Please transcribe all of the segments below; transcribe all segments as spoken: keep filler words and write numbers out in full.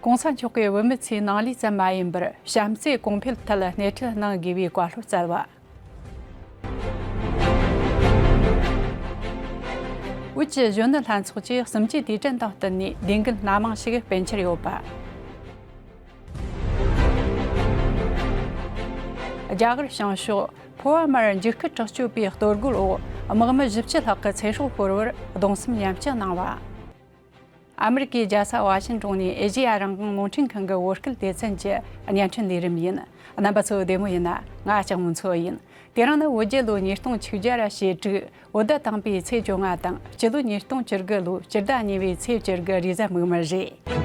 གོང་ས་མཆོག་གིས་བུད་མེད་ཚོའི་ནང་ལས་ཙམ་མ་ཡིན་པར་བྱམས་བརྩེ་གོང་འཕེལ་ཐད་སྣེ་ཁྲིད་གནང་དགོས་པའི་བཀའ་སློབ་སྩལ་བ། བོད་ཀྱི་གཞོན་ནུ་ལྷན་ཚོགས་ཀྱིས་གསུམ་བཅུའི་དུས་དྲན་དང་བསྟུན་ནས་ལས་འགུལ་སྣ་མང་ཞིག་སྤེལ་འཆར་ཡོད་པ། རྒྱ་གར་བྱང་ཕྱོགས་ཕོ་བ་མར་འཇིགས་སྐུལ་དྲག་སྤྱོད་པའི་གཏོར་རྒོལ་འོག་དམག་མི་བཞི་བཅུ་ལྷག་གི་ཚེ་སྲོག་ཤོར་བར་གདུང་སེམས་མཉམ་སྐྱེད་གནང་བ། ཨ་མི་རི་ཀའི་རྒྱལ་ས་ཝ་ཤིང་ཏོན་ནས་ཨེ་ཤེ་ཡ་རང་དབང་རླུང་འཕྲིན་ཁང་གི་བོད་སྐད་སྡེ་ཚན་གྱི་བརྙན་འཕྲིན་ལས་རིམ་ཡིན། རྣམ་པ་ཚོ་བདེ་མོ་ཡིན་ན། ང་ལྕགས་མོ་མཚོ་ཡིན། དེ་རིང་ནི་བོད་རྒྱལ་ལོ་ཉིས་སྟོང་ཆིག་བརྒྱ་ཞེ་དྲུག་བོད་ཟླ་དང་པོའི་ཚེས་བཅོ་ལྔ་དང་། སྤྱི་ལོ་ཉིས་སྟོང་བཅུ་དགུ་ལོའི་སྤྱི་ཟླ་གཉིས་པའི་ཚེས་བཅུ་དགུ་རེས་གཟའ་མིག་དམར་རེད།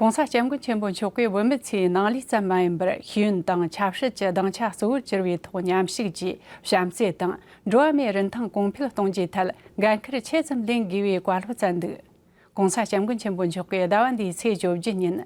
གོང་ས་སྐྱབས་མགོན་ཆེན་པོ་མཆོག་གིས་བུད་མེད་ཚོའི་ནང་ལས་ཙམ་མ་ཡིན་པར་ཤེས་ཡོན་དང་ཆབ་སྲིད་ཀྱི་སྡིངས་ཆ་གཙོ་བོར་གྱུར་པའི་ཐོག་མཉམ་ཞུགས་ཀྱིས་བྱམས་བརྩེ་དང་འགྲོ་བ་མིའི་རིན་ཐང་གོང་འཕེལ་གཏོང་རྒྱུའི་ཐད་འགན་འཁུར་ཆེ་ཙམ་ལེན་དགོས་པའི་བཀའ་སློབ་སྩལ་འདུག་གོང་ས་སྐྱབས་མགོན་ཆེན་པོ་མཆོག་གིས་ཟླ་བ་འདིའི་ཚེས་བཅོ་བརྒྱད་ཉིན་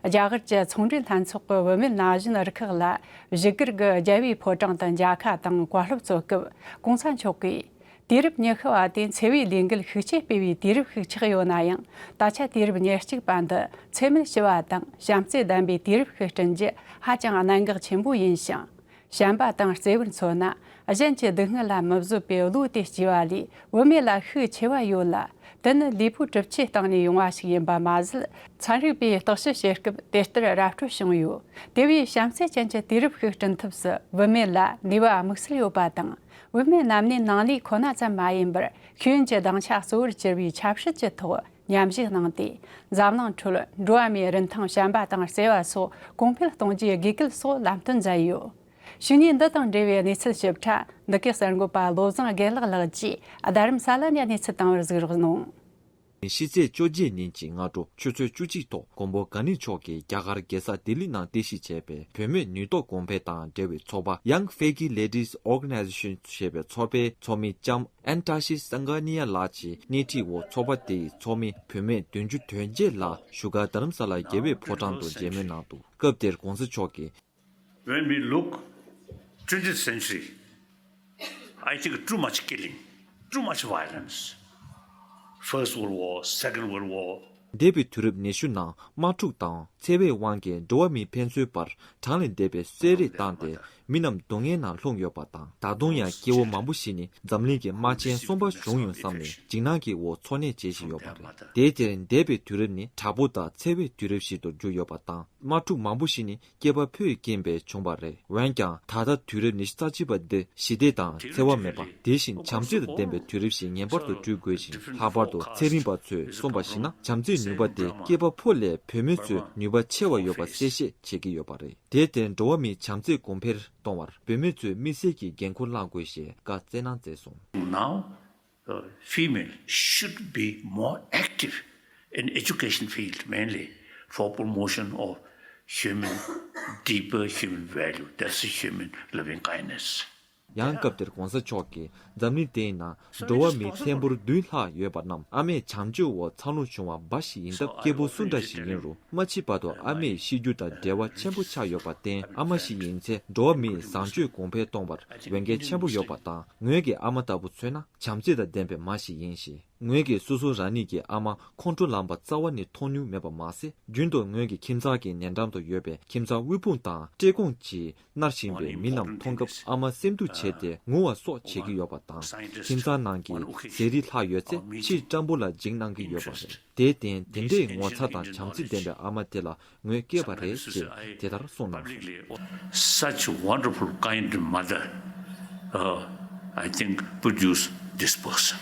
རྒྱ་གར་གྱི་ཚོང་འབྲེལ་ལྷན་ཚོགས་ཀྱི་བུད་མེད་ན་གཞོན་རུ་ཁག་ལ་བཞུགས་སྒར་གྱི་རྒྱལ་བའི་ཕོ་བྲང་དུ་མཇལ་ཁ་དང་བཀའ་སློབ་སྩོལ་སྐབས། གོང་ས་མཆོག་གིས། དུས་རབས་ཉི་ཤུ་བ་དེ་འཚེ་བའི་ལས་འགུལ་ཤུགས་ཆེ་སྤེལ་བའི་དུས་རབས་ཤིག་ཆགས་ཡོད་ན་ཡང་། ད་ཆ་དུས་རབས་ཉེར་གཅིག་པ་འདི་འཚེ་མེད་ཞི་བ་དང་བྱམས་བརྩེ་ལྡན་པའི་དུས་རབས་ཤིག་བསྐྲུན་རྒྱུ་ཧ་ཅང་གནད་འགག་ཆེན་པོ་ཡིན་ཞིང་། བྱམས་པ་དང་བརྩེ་བར་མཚོན་ན། གཞན་གྱི་སྡུག་བསྔལ་ལ་མི་བཟོད་པའི་བློ་དེ་སྐྱེ་བ་ལས་བུད་མེད་ལ་ཤུགས་ཆེ་བ་ཡོད་ལ། དེ་ནི་ལུས་པོའི་གྲུབ་ཆའི་སྟེང་ནས་ཡོང་བ་ཞིག་ཡིན་པ་མ་ཟད། ཚན་རིག་པས་བརྟག་དཔྱད་བྱེད་སྐབས་དེ་ལྟར་ར་སྤྲོད་བྱུང་ཡོད། དེ་བས་བྱམས་བརྩེ་ཅན་གྱི་དུས་རབས་ཤིག་བསྐྲུན་ཐབས་སུ་བུད་མེད་ལ་ནུས་པ་དམིགས་བསལ་ཡོད་པ་དང་། བུད་མེད་རྣམས་ནས་ནང་ལས་ཁོ་ན་ཙམ་མ་ཡིན་པར་ཤེས་ཡོན་གྱི་སྡིངས་ཆ་གཙོ་བོར་གྱུར་པའི་ཆབ་སྲིད་ཀྱི་ཐོག་མཉམ་ཞུགས་གནང་སྟེ། འཛམ་གླིང་ཁྲོད་འགྲོ་བ་མིའི་རིན་ཐང་བྱམས་པ་དང་བརྩེ་བ་སོགས་གོང་འཕེལ་གཏོང་རྒྱུའི་དགོས་གལ་སོགས་ལམ་སྟོན་མཛད་ཡོད། བྱས་ཉེས་འདི་དང་འབྲེལ་བའི་གནས་ཚུལ་ཞིབ་ཕྲ་འདི་གའི་གསར་འགོད་པ་བློ་བཟང་རྒན་ལགས་ལགས་ཀྱིས་རྡ་རམ་ས་ལ་ནས་གནས་ཚུལ་བཏང་བར་གཟིགས་རོགས་གནང་། ཕྱི་ཚེས་བཅོ་བརྒྱད་ཉིན་གྱི་སྔ་དྲོ་ཆུ་ཚོད་བཅུ་གཅིག་ཐོག་མགོན་པོ་གང་ཉིད་མཆོག་གིས་རྒྱ་གར་རྒྱལ་ས་ལྡི་ལི་ནང་རྟེན་གཞི་བྱས་པའི་བུད་མེད་ནུས་སྟོབས་གོང་འཕེལ་དང་འབྲེལ་བའི་ཚོགས་པ་Young Fegi Ladies Organization ཞེས་པའི་ཚོགས་པའི་ཚོགས་མི་ལྕམ་ཨན་ཏྲ་ཤི་སང་ག་ནི་ཡ་ལགས་ཀྱི་སྣེ་ཁྲིད་འོག་ཚོགས་པ་དེའི་ཚོགས་མི་བུད་མེད་བདུན་ཅུ་དོན་བརྒྱད་ལ་བཞུགས་སྒར་རྡ་རམ་ས་ལ་རྒྱལ་བའི་ཕོ་བྲང་དུ་མཇལ་མོལ་གནང་འདུག་སྐབས་དེར་༧གོང་ས་མཆོག་གིས། When we look twentieth century, I think too much killing, too much violence. First World War, Second World War. འདས་པའི་དུས་རབས་ཉི་ཤུ་ནང་དམག་འཁྲུག་དང་འཚེ་བའི་དབང་གིས་འགྲོ་བ་མིའི་ཕན་ཚུན་བར་གྲངས་ལས་འདས་པའི་བསད་རེས་བཏང་སྟེ་མི་རྣམས་སྡུག་བསྔལ་ནང་ལྷུང་ཡོད་པ་དང་། ད་དུང་ཡང་སྐྱེ་བོ་མང་པོ་ཞིག་ནི་འཛམ་གླིང་གི་དམག་ཆེན་གསུམ་པ་བྱུང་ཡོང་བསམ་ནས་འཇིགས་སྣང་གི་འོག་འཚོ་གནས་བྱེད་བཞིན་ཡོད་པ་རེད། དེའི་དེར་འདས་པའི་དུས་རབས་ནི་དྲག་པོ་དང་འཚེ་བའི་དུས་རབས་ཤིག་ཏུ་གྱུར་ཡོད་པ་དང་། དམག་འཁྲུག་མང་པོ་ཞིག་ནི་སྐྱེས་པ་ཕོའི་རྐྱེན་པས་བྱུང་བ་རེད། འོན་ཀྱང་ད་ལྟ་དུས་རབས་ཉི་ཤུ་རྩ་གཅིག་པ་འདི་ཞི་བདེ་དང་འཚེ་བ་མེད་པ། དེ་བཞིན་བྱམས་བརྩེ་དང་ལྡན་པའི་དུས་རབས་ཤིག་ངེས་པར་དུ་བསྐྲུན་དགོས་ཤིང་། ལྷག་པར་དུ་ཚན་རིག་པ་ཚོས་གསུངས་པར་གཞིགས་ན། བྱམས་བརྩེའི་ནུས་པ་དེ་སྐྱེས་པ་ཕོ་ལས་བུད་མེད་ཚོས་ནུས་པ་ཆེ་བ་ཡོད་པ་གསལ་བཤད་བྱེད་ཀྱི་ཡོད་པ་རེད། དེར་བརྟེན་འགྲོ་བ་མིའི་བྱམས་བརྩེ་གོང་འཕེལ་གཏོང་བར་བུད་མེད་ཚོས་དམིགས་བསལ་གྱི་འགན་ཁུར་བླངས་དགོས་ཞེས་བཀའ་སྩལ་གནང་མཛད་སོང་། Now, uh, female should be more active in education field mainly for promotion of human, deeper human value, that's human loving kindness. ཡང་སྐབས་དེར་༧གོང་ས་མཆོག་གིས་འཛམ་གླིང་སྟེང་ན་འགྲོ་བ་མི་ཐེར་འབུམ་བདུན་ལྷག་ཡོད་པ་རྣམས་ཨ་མའི་བྱམས་སྤྱོད་འོག་འཚར་ལོངས་བྱུང་བ་འབའ་ཞིག་ཡིན་སྟབས། སྐྱེས་བུ་སུ་འདྲ་ཞིག་ཡིན་རུང་མ་འཆི་བར་དུ་ཨ་མས་ཤེས་རྒྱུ་དང་འབྲེལ་བ་ཆེན་པོ་ཆགས་ཡོད་པར་བརྟེན། ཨ་མ་ཞིག་ཡིན་ཚེ་འགྲོ་བ་མིའི་བཟང་སྤྱོད་གོང་འཕེལ་གཏོང་བར་འོས་འགན་ཆེན་པོ་ཡོད་པ་དང་། ངོས་ཀྱི་ཨ་མ་ལྟ་བུ་མཚོན་ན་བྱམས་བརྩེ་དང་ལྡན་པའི་མ་ཞིག་ཡིན་ཞིང་། ངོས་ཀྱིས་སོ་སོ་རང་ཉིད་ཀྱི་ཨ་མ་ཁོང་ཁྲོ་ལངས་པ་རྩ་བ་ནས་མཐོང་མྱོང་མེད་པ་མ་ཟད། རྒྱུན་དུ་ངོས་ཀྱི་ཁྱིམ་ཚང་གི་ཉེ་འགྲམ་དུ་ཡོད་པའི་ཁྱིམ་ཚང་དབུལ་ཕོངས་དང་བཀྲེས་སྐོམ་གྱིས་མནར་བཞིན་པའི་མི་རྣམས་མཐོང་སྐབས་ཨ་མ་སེམས་སྡུག་བྱས་ཏེ་ངུ་བ་སོགས་བྱེད་ཀྱི་ཡོད་པ་དང་། ཁྱིམ་ཚང་ནང་གི་ཟས་རིགས་ལྷག་ཡོད་ཚེ་ཕྱིའི་སྤྲང་པོ་ལ་འཇིགས་གནང་གི་ཡོད་པ་རེད། དེར་བརྟེན་དེ་འདྲའི་ངོ་ཚ་དང་བྱམས་བརྩེ་ལྡན་པའི་ཨ་མ་དེ་ལ་ངོས་སྐྱེས་པ་རེད་ཅེས་དེ་ལྟར་གསུངས་གནང་སོང་། Such wonderful, kind mother, uh, I think, produce this person.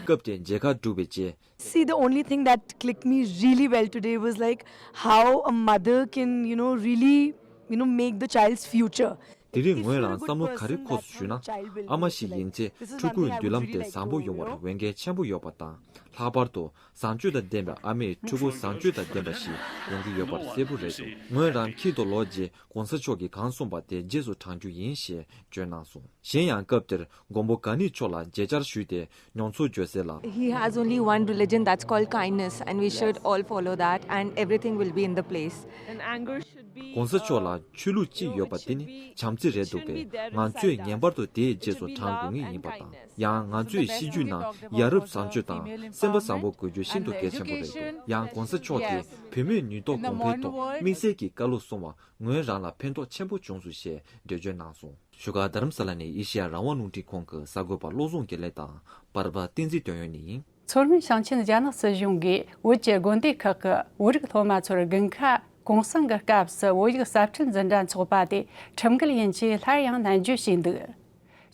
སྐབས་དེར་མཇལ་ཁ་གྲུབ་པའི་རྗེས། See, the only thing that clicked me really well today was, like, how a mother can, you know, really, you know, make the child's future. དེ་རིང་ངོས་རང་བསམ་བློ་ག་རེ་འཁོར་སོང་ཞུས་ན། ཨ་མ་ཞིག་ཡིན་ཚེ་ཕྲུ་གུའི་མདུན་ལམ་དེ་བཟང་པོ་ཡོང་བར་འོས་འགན་ཆེན་པོ་ཡོད་པ་དང་། ལྷག་པར་དུ་བཟང་སྤྱོད་དང་ལྡན་པའི་ཨ་མས་ཕྲུ་གུ་བཟང་སྤྱོད་དང་ལྡན་པ་ཞིག་ཡོང་གི་ཡོད་པར་གསལ་པོ་རེད་འདུག་ངོས་རང་ཁྱིམ་དུ་ལོག་རྗེས་གོང་ས་མཆོག་གིས་གང་གསུངས་པ་དེ་རྗེས་སུ་འབྲང་རྒྱུ་ཡིན་ཞེས་བརྗོད་གནང་སོང་། གཞན་ཡང་སྐབས་དེར་མགོན་པོ་གང་ཉིད་མཆོག་ལ་མཇལ་བཅར་ཞུས་ཏེ་མྱོང་ཚོར་བརྗོད་གསལ་ལ། He has only one religion, that's called kindness, and we should all follow that, and everything will be in the place. And anger should be གོང་ས་མཆོག་ལ་ཆོས་ལུགས་གཅིག་ཡོད་པ་དེ་ནི་བྱམས་བརྩེ་རེད་འདུག་པས། ང་ཚོས་ངེས་པར་དུ་དེའི་རྗེས་སུ་འབྲང་དགོས་ངེས་ཡིན་པ་དང་། ཡང་ང་ཚོའི་སྲིད་ཇུས་ནང་ཡ་རབས་བཟང་སྤྱོད་དང་སེམས་པ་བཟང་པོ་དགོས་རྒྱུ་ཤིན་ཏུ་གལ་ཆེན་པོ་རེད་འདུག་ཡང་གོང་ས་མཆོག་གིས་བུད་མེད་ནུས་སྟོབས་གོང་འཕེལ་ཐོག་དམིགས་བསལ་གྱི་བཀའ་སློབ་གསུངས་པ་ངོས་རང་ལ་ཕན་ཐོགས་ཆེན་པོ་བྱུང་སོང་ཞེས་འགྲེལ་བརྗོད་གནང་སོང་། བཞུགས་སྒར་རྡ་རམ་ས་ལ་ནས་ཨེ་ཤེ་ཡ་རང་དབང་རླུང་འཕྲིན་ཁང་གི་གསར་འགོད་པ་བློ་བཟང་དགེ་ལེགས་དང་པར་པ་བསྟན་འཛིན་དོན་ཡོད་ནས། མཚོ་སྔོན་ཞིང་ཆེན་རྒྱ་ནག་སྲིད་གཞུང་གིས་བོད་ཀྱི་དགོན་སྡེ་ཁག་གི་བོད་རིགས་སློབ་མ་ཚོར་དགུན་ཁ་གུང་སེང་གི་སྐབས་སུ་བོད་ཡིག་གསར་འཕྲིན་འཛིན་གྲྭ་འཚོགས་པ་དེ་ཁྲིམས་འགལ་ཡིན་ཅེས་སླར་ཡང་ནན་བརྗོད་བྱས་འདུག་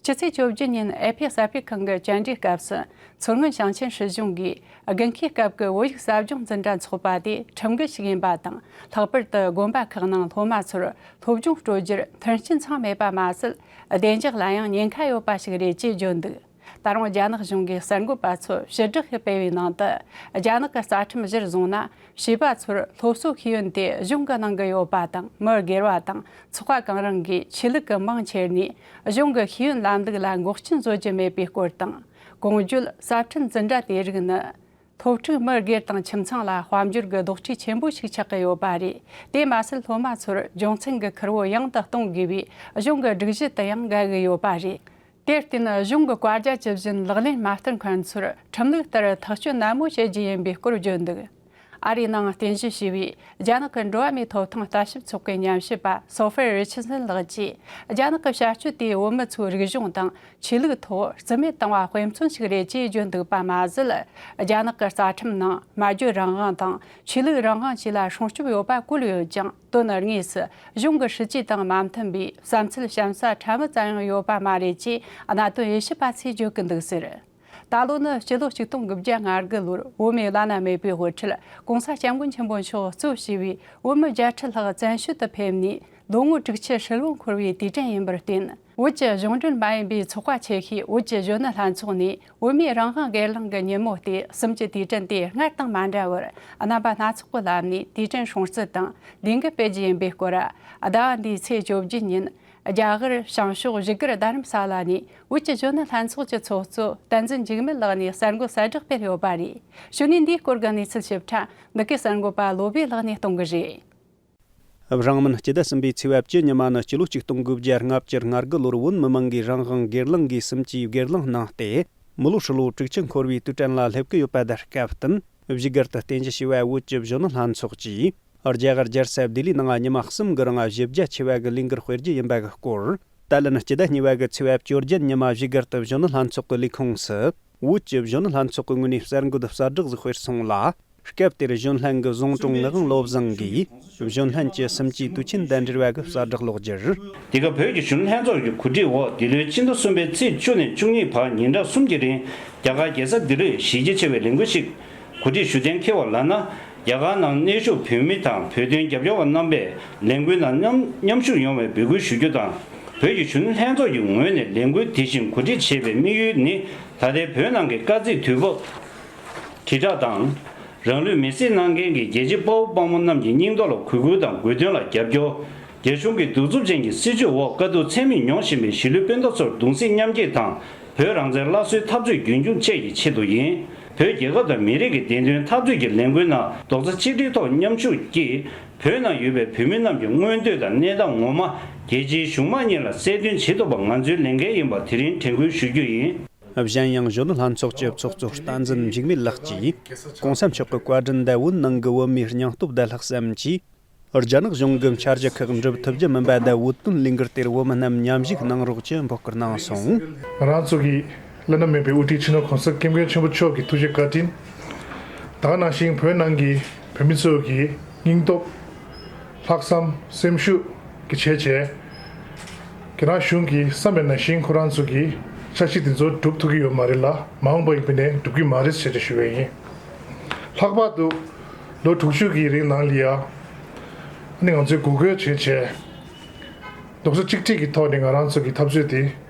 ཕྱི་ཚེས་བཅོ་བརྒྱད་ཉིན་ཨེ་ཕི་གསར་སྤེལ་ཁང་གི་བཅར་འདྲིའི་སྐབས་སུ་མཚོ་སྔོན་ཞིང་ཆེན་སྲིད་གཞུང་གིས་དགུན་ཁའི་སྐབས་ཀྱི་བོད་ཡིག་ཟབ་སྦྱོང་འཛིན་གྲྭ་འཚོགས་པ་དེ་ཁྲིམས་འགལ་ཞིག་ཡིན་པ་དང་། ལྷག་པར་དུ་དགོན་པ་ཁག་ནང་སློབ་མ་ཚོར་སློབ་སྦྱོང་སྤྲོད་རྒྱུར་མཐུན་རྐྱེན་ཚང་མེད་པ་མ་ཟད། བདེ་འཇགས་ལ་ཡང་ཉེན་ཁ་ཡོད་པ་ཞིག་རེད་ཅེས་བརྗོད་འདུག་ད་རུང་རྒྱ་ནག་གཞུང་གི་གསར་འགོད་པ་ཚོ་ཕྱིར་བསྒྲགས་ཤིག་སྤེལ་བའི་ནང་དུ། རྒྱ་ནག་གི་རྩ་ཁྲིམས་གཞིར་བཟུང་ན། བྱིས་པ་ཚོར་སློབ་གསོ་ཤེས་ཡོན་དེ་གཞུང་གིས་གནང་གི་ཡོད་པ་དང་། མི་སྒེར་བ་དང་ཚོགས་པ་གང་རུང་གིས་ཆོས་ལུགས་ཀྱི་མིང་ཁྱེར་ནས་གཞུང་གི་ཤེས་ཡོན་ལམ་ལུགས་ལ་འགོག་རྐྱེན་བཟོ་རྒྱུ་མེད་པའི་སྐོར་དང་། གོང་བརྗོད་གསར་འཕྲིན་འཛིན་གྲྭ་དེ་རིགས་ནི། སློབ་ཕྲུག་མི་སྒེར་དང་ཁྱིམ་ཚང་ལ་དཔལ་འབྱོར་གྱི་རྡོག་ཁྲེས་ཆེན་པོ་ཞིག་ཆགས་ཀྱི་ཡོད་པ་རེད། དེ་མ་ཟད་སློབ་མ་ཚོར་སྦྱོང་ཚན་གྱི་ཁུར་བོ་ཡང་དུ་གཏོང་དགོས་པའི་གཞུང་གི་སྒྲིག་གཞི་དུ་ཡང་འགལ་གྱི་ཡོད་པ་རེད། དེར་བརྟེན་གཞུང་གི་བཀའ་རྒྱ་ཇི་བཞིན་ལག་ལེན་མ་བསྟར་མཁན་ཚོར་ཁྲིམས་ལུགས་ལྟར་ཐག་གཅོད་ནན་མོ་བྱེད་རྒྱུ་ཡིན་པའི་སྐོར་བརྗོད་འདུག་ཨ་རིའི་ནང་རྟེན་གཞི་བྱས་པའི་རྒྱ་ནག་གི་འགྲོ་བ་མིའི་ཐོབ་ཐང་ལྟ་ཞིབ་ཚོགས་པའི་ཉམས་ཞིབ་པ་སོ་ཧྥེར་རི་ཆར་སན་ལགས་ཀྱིས། རྒྱ་ནག་གི་བྱ་སྤྱོད་དེས་བོད་མི་ཚོའི་རིག་གཞུང་དང་ཆོས་ལུགས་ཐོག་རྩིས་མེད་བཏང་བ་དཔེ་མཚོན་ཞིག་རེད་ཅེས་བརྗོད་འདུག་པ་མ་ཟད། རྒྱ་ནག་གི་རྩ་ཁྲིམས་ནང་སྨྲ་བརྗོད་རང་དབང་དང་ཆོས་ལུགས་རང་དབང་བཅས་ལ་སྲུང་སྐྱོབ་ཡོད་པ་བཀོད་ཡོད་ཀྱང་། དོན་དངོས་སུ་གཞུང་གི་སྲིད་ཇུས་དང་མ་མཐུན་པའི་བསམ་ཚུལ་གཤམ་གསལ་ཕྲ་མོ་ཙམ་ཡང་ཡོད་པ་མ་རེད་ཅེས་གནད་དོན་དབྱེ་ཞིབ་པ་ཚོས་བརྗོད་ཀྱི་འདུག་ཟེར། ད་ལོ་ནི་སྤྱི་ལོ་ཆིག་སྟོང་དགུ་བརྒྱ་ང་དགུ་ལོར་བོད་མིའི་བླ་ན་མེད་པའི་དབུ་ཁྲིད་༸གོང་ས་༸སྐྱབས་མགོན་ཆེན་པོ་མཆོག་གཙོས་བྱས་པའི་བོད་མི་བརྒྱད་ཁྲི་ལྷག་བཙན་བྱོལ་དུ་ཕེབས་ནས་ལོ་ངོ་དྲུག་ཅུ་ཧྲིལ་བོ་འཁོར་བའི་དུས་དྲན་ཡིན་པར་བརྟེན། བོད་ཀྱི་གཞུང་འབྲེལ་མ་ཡིན་པའི་ཚོགས་པ་ཆེ་ཤོས་བོད་ཀྱི་གཞོན་ནུ་ལྷན་ཚོགས་ནས་བོད་མིའི་རང་དབང་སྒེར་ལངས་ཀྱི་ཉིན་མོ་སྟེ། གསུམ་གྱི་དུས་དྲན་དེ་སྔར་དང་མ་འདྲ་བར་རྣམ་པ་སྣ་ཚོགས་ཀྱི་ལམ་ནས་དུས་དྲན་སྲུང་བརྩི་དང་ལས་འགུལ་སྤེལ་རྒྱུ་ཡིན་པའི་སྐོར། ཟླ་བ་འདིའི་ཚེས་བཅོ་བརྒྱད་ཉིན། རྒྱ་གར་བྱང་ཕྱོགས་བཞུགས་སྒར་རྡ་རམ་ས་ལ་ནས་བོད་ཀྱི་གཞོན་ནུ་ལྷན་ཚོགས་ཀྱི་ཚོགས་གཙོ་བསྟན་འཛིན་འཇིགས་མེད་ལགས་ནས་གསར་འགོད་གསལ་བསྒྲགས་སྤེལ་ཡོད་པ་རེད། གཞུག་ནས་འདིའི་སྐོར་གྱི་གནས་ཚུལ་ཞིབ་ཕྲ་འདི་གའི་གསར་འགོད་པ་བློ་བྷེ་ལགས་ནས་གཏོང་གི་རེད། རང་མིན་སྤྱི་ཟླ་གསུམ་པའི་ཚེས་པ་བཅུ་ཉི་མ་ནི་སྤྱི་ལོ་ཆིག་སྟོང་དགུ་བརྒྱ་ལྔ་བཅུ་ང་དགུ་ལོར་བོད་མི་མང་གིས་རང་དབང་སྒེར་ལངས་ཀྱི་གསུམ་གྱིས་སྒེར་ལངས་གནང་སྟེ། མི་ལོ་ཧྲིལ་བོ་དྲུག་ཅུ་འཁོར་བའི་དུས་དྲན་ལ་སླེབས་ཀྱི་ཡོད་པ་དང་སྐབས་བསྟུན། བཞུགས་སྒར་དུ་རྟེན་གཞི་བྱས་པའི་བོད་ཀྱི་གཞོན་ནུ་ལྷན་ཚོགས་ཀྱིས། རྒྱ་གར་རྒྱལ་ས་ལྡི་ལིའི་ནང་ཉི་མ་གསུམ་གྱི་རིང་གཞི་རྒྱ་ཆེ་བ་གི་ལས་འགུལ་སྤེལ་རྒྱུ་ཡིན་པ་གི་སྐོར། ད་ལན་སྤྱི་ཟླ་གཉིས་པ་གི་ཚེས་པ་བཅོ་བརྒྱད་ཉི་མ་བཞུགས་སྒར་དུ་གཞོན་ནུ་ལྷན་ཚོགས་ཀྱི་ལས་ཁུངས་སུ། བོད་ཀྱི་གཞོན་ནུ་ལྷན་ཚོགས་ཀྱི་ངོས་ནས་གསར་འགོད་གསལ་བསྒྲགས་ཤིག་སྤེལ་སོང་ལ། སྐབས་དེར་གཞོན་ལྷན་གྱི་བཟང་དྲུང་ངག་དབང་བློ་བཟང་གིས། གཞོན་ལྷན་གྱི་གསུམ་གྱིས་དུས་ཆེན་དང་འབྲེལ་བ་གི་གསལ་བསྒྲགས་ཀློག་རྒྱུར། དེ་སྐབས་བོད་ཀྱི་གཞོན་ནུ་ལྷན་ཚོགས་ཀྱི་གོ་སྒྲིག་འོག་འདི་ལོའི་ཕྱི་ཟླ་གསུམ་པའི་ཚེས་བཅུ་ནས་བཅུ་གཉིས་བར་ཉིན་གྲངས་གསུམ་གྱི་རིང་རྒྱ་གར་རྒྱལ་ས་ལྡི་ལིར་གཞི་རྒྱ་ཆེ་བའི་ལས་འགུལ་ཞིག་གོ་སྒྲིག་ཞུ་གཏན་འཁེལ་བ་ལབ་ན། རྒྱ་གར་ནང་གནས་བཞུགས་བོད་མི་དང་བོད་དོན་རྒྱབ་སྐྱོར་བ་རྣམ་པས་ལས་འགུལ་ནང་མཉམ་མཉམ་ཞུགས་ཡོང་བའི་འབོད་སྐུལ་ཞུ་རྒྱུ་དང་། བོད་ཀྱི་གཞོན་ནུ་ལྷན་ཚོགས་ཀྱི་ངོས་ནས་ལས་འགུལ་དེ་བཞིན་གོ་སྒྲིག་བྱེད་པའི་དམིགས་ཡུལ་ནི། ད་ལྟའི་བོད་ནང་གི་དཀའ་ཚེགས་དུས་བབ་དྲིལ་བསྒྲགས་དང་། རང་ལུས་མེར་སྲེག་གནང་མཁན་གྱི་རྒྱལ་གཅེས་དཔའ་བོ་དཔའ་མོ་རྣམས་ཀྱི་སྙིང་སྟོབས་ལ་གུས་བཀུར་དང་དགོས་དོན་ལ་རྒྱབ་སྐྱོར། རྒྱ་གཞུང་གི་གདུག་རྩུབ་ཅན་གྱི་སྲིད་བྱུས་འོག་དཀའ་སྡུག་ཚད་མེད་མྱོང་བཞིན་པའི་གཞིས་ལུས་སྤུན་ཟླ་ཚོར་གདུང་སེམས་མཉམ་སྐྱེད་དང་། བོད་རང་བཙན་སླར་གསོའི་འཐབ་རྩོད་རྒྱུན་འཁྱོངས་བཅས་ཀྱི་ཆེད་དུ་ཡིན། བོད་རྒྱལ་ཁབ་དང་མི་རིགས་ཀྱི་བདེན་དོན་འཐབ་རྩོད་ཀྱི་ལས་འགུལ་ནང་རྡོག་རྩ་གཅིག་སྒྲིལ་ཐོག་མཉམ་ཞུགས་ཀྱིས། བོད་ནང་ཡོད་པའི་བོད་མི་རྣམས་ཀྱི་མངོན་འདོད་དང་གནས་སྟངས་ངོ་མ་རྒྱལ་སྤྱིའི་གཞུང་མང་གཉིས་ལ་གསལ་སྟོན་བྱེད་ཐུབ་པ་ང་ཚོའི་ལས་འགན་ཡིན་པ་དེ་རིང་དྲན་སྐུལ་ཞུ་རྒྱུ་ཡིན། གཞན་ཡང་གཞོན་ནུ་ལྷན་ཚོགས་ཀྱི་ཚོགས་གཙོ་བསྟན་འཛིན་འཇིགས་མེད་ལགས་ཀྱིས། གོང་ས་མཆོག་གི་བཀའ་དྲིན་དང་བོད་ནང་གི་བོད་མིའི་སྙིང་སྟོབས་བདེ་ལྷག་བསམ་གྱིས། རྒྱ་ནག་གཞུང་གི་འཆར་གཞི་ཁག་འགྲུབ་ཐུབ་རྒྱུ་མིན་པ་དང་། བོད་དོན་ལས་འགུལ་དེར་བོད་མི་རྣམས་མཉམ་ཞུགས་གནང་རོགས་ཀྱི་འབོད་སྐུལ་གནང་སོང་། ང་རང་ཚོ་གི་བླ་ན་མེད་པའི་དབུ་ཁྲིད་སྤྱི་ནོར་གོང་ས་སྐྱབས་མགོན་ཆེན་པོ་མཆོག་གི་ཐུགས་རྗེ་བཀའ་དྲིན། ད་ག་ནང་བཞིན་བོད་ནང་གི་བོད་མི་ཚོ་གི་སྙིང་སྟོབས། ལྷག་བསམ། སེམས་ཤུགས་ཀྱི་བྱས་བྱས། ཁྱེད་རང་གཞུང་གིས་བསམ་པའི་ནང་བཞིན་ཁོ་རང་ཚོ་གི་འཆར་གཞི་དེ་ཚོ་འགྲུབ་ཐུབ་ཀྱི་ཡོད་མ་རེད་ལ། མ་འོངས་པ་ཡིན་པ་ནས་འགྲུབ་ཀྱི་མ་རེད་ཟེར་ཏེ་ཞུ་བ་ཡིན། ལྷག་པར་དུ་ལོ་དྲུག་ཅུ་གི་རིང་ནང་ལ་ཡ། ཨ་ནི་ང་ཚོས་འགུག་སྐྱོད་བྱས་བྱས། རྡོག་རྩ་གཅིག་སྒྲིལ་གྱི་ཐོག་ནས་ང་རང་ཚོ་གི་འཐབ་རྩོད་དེ་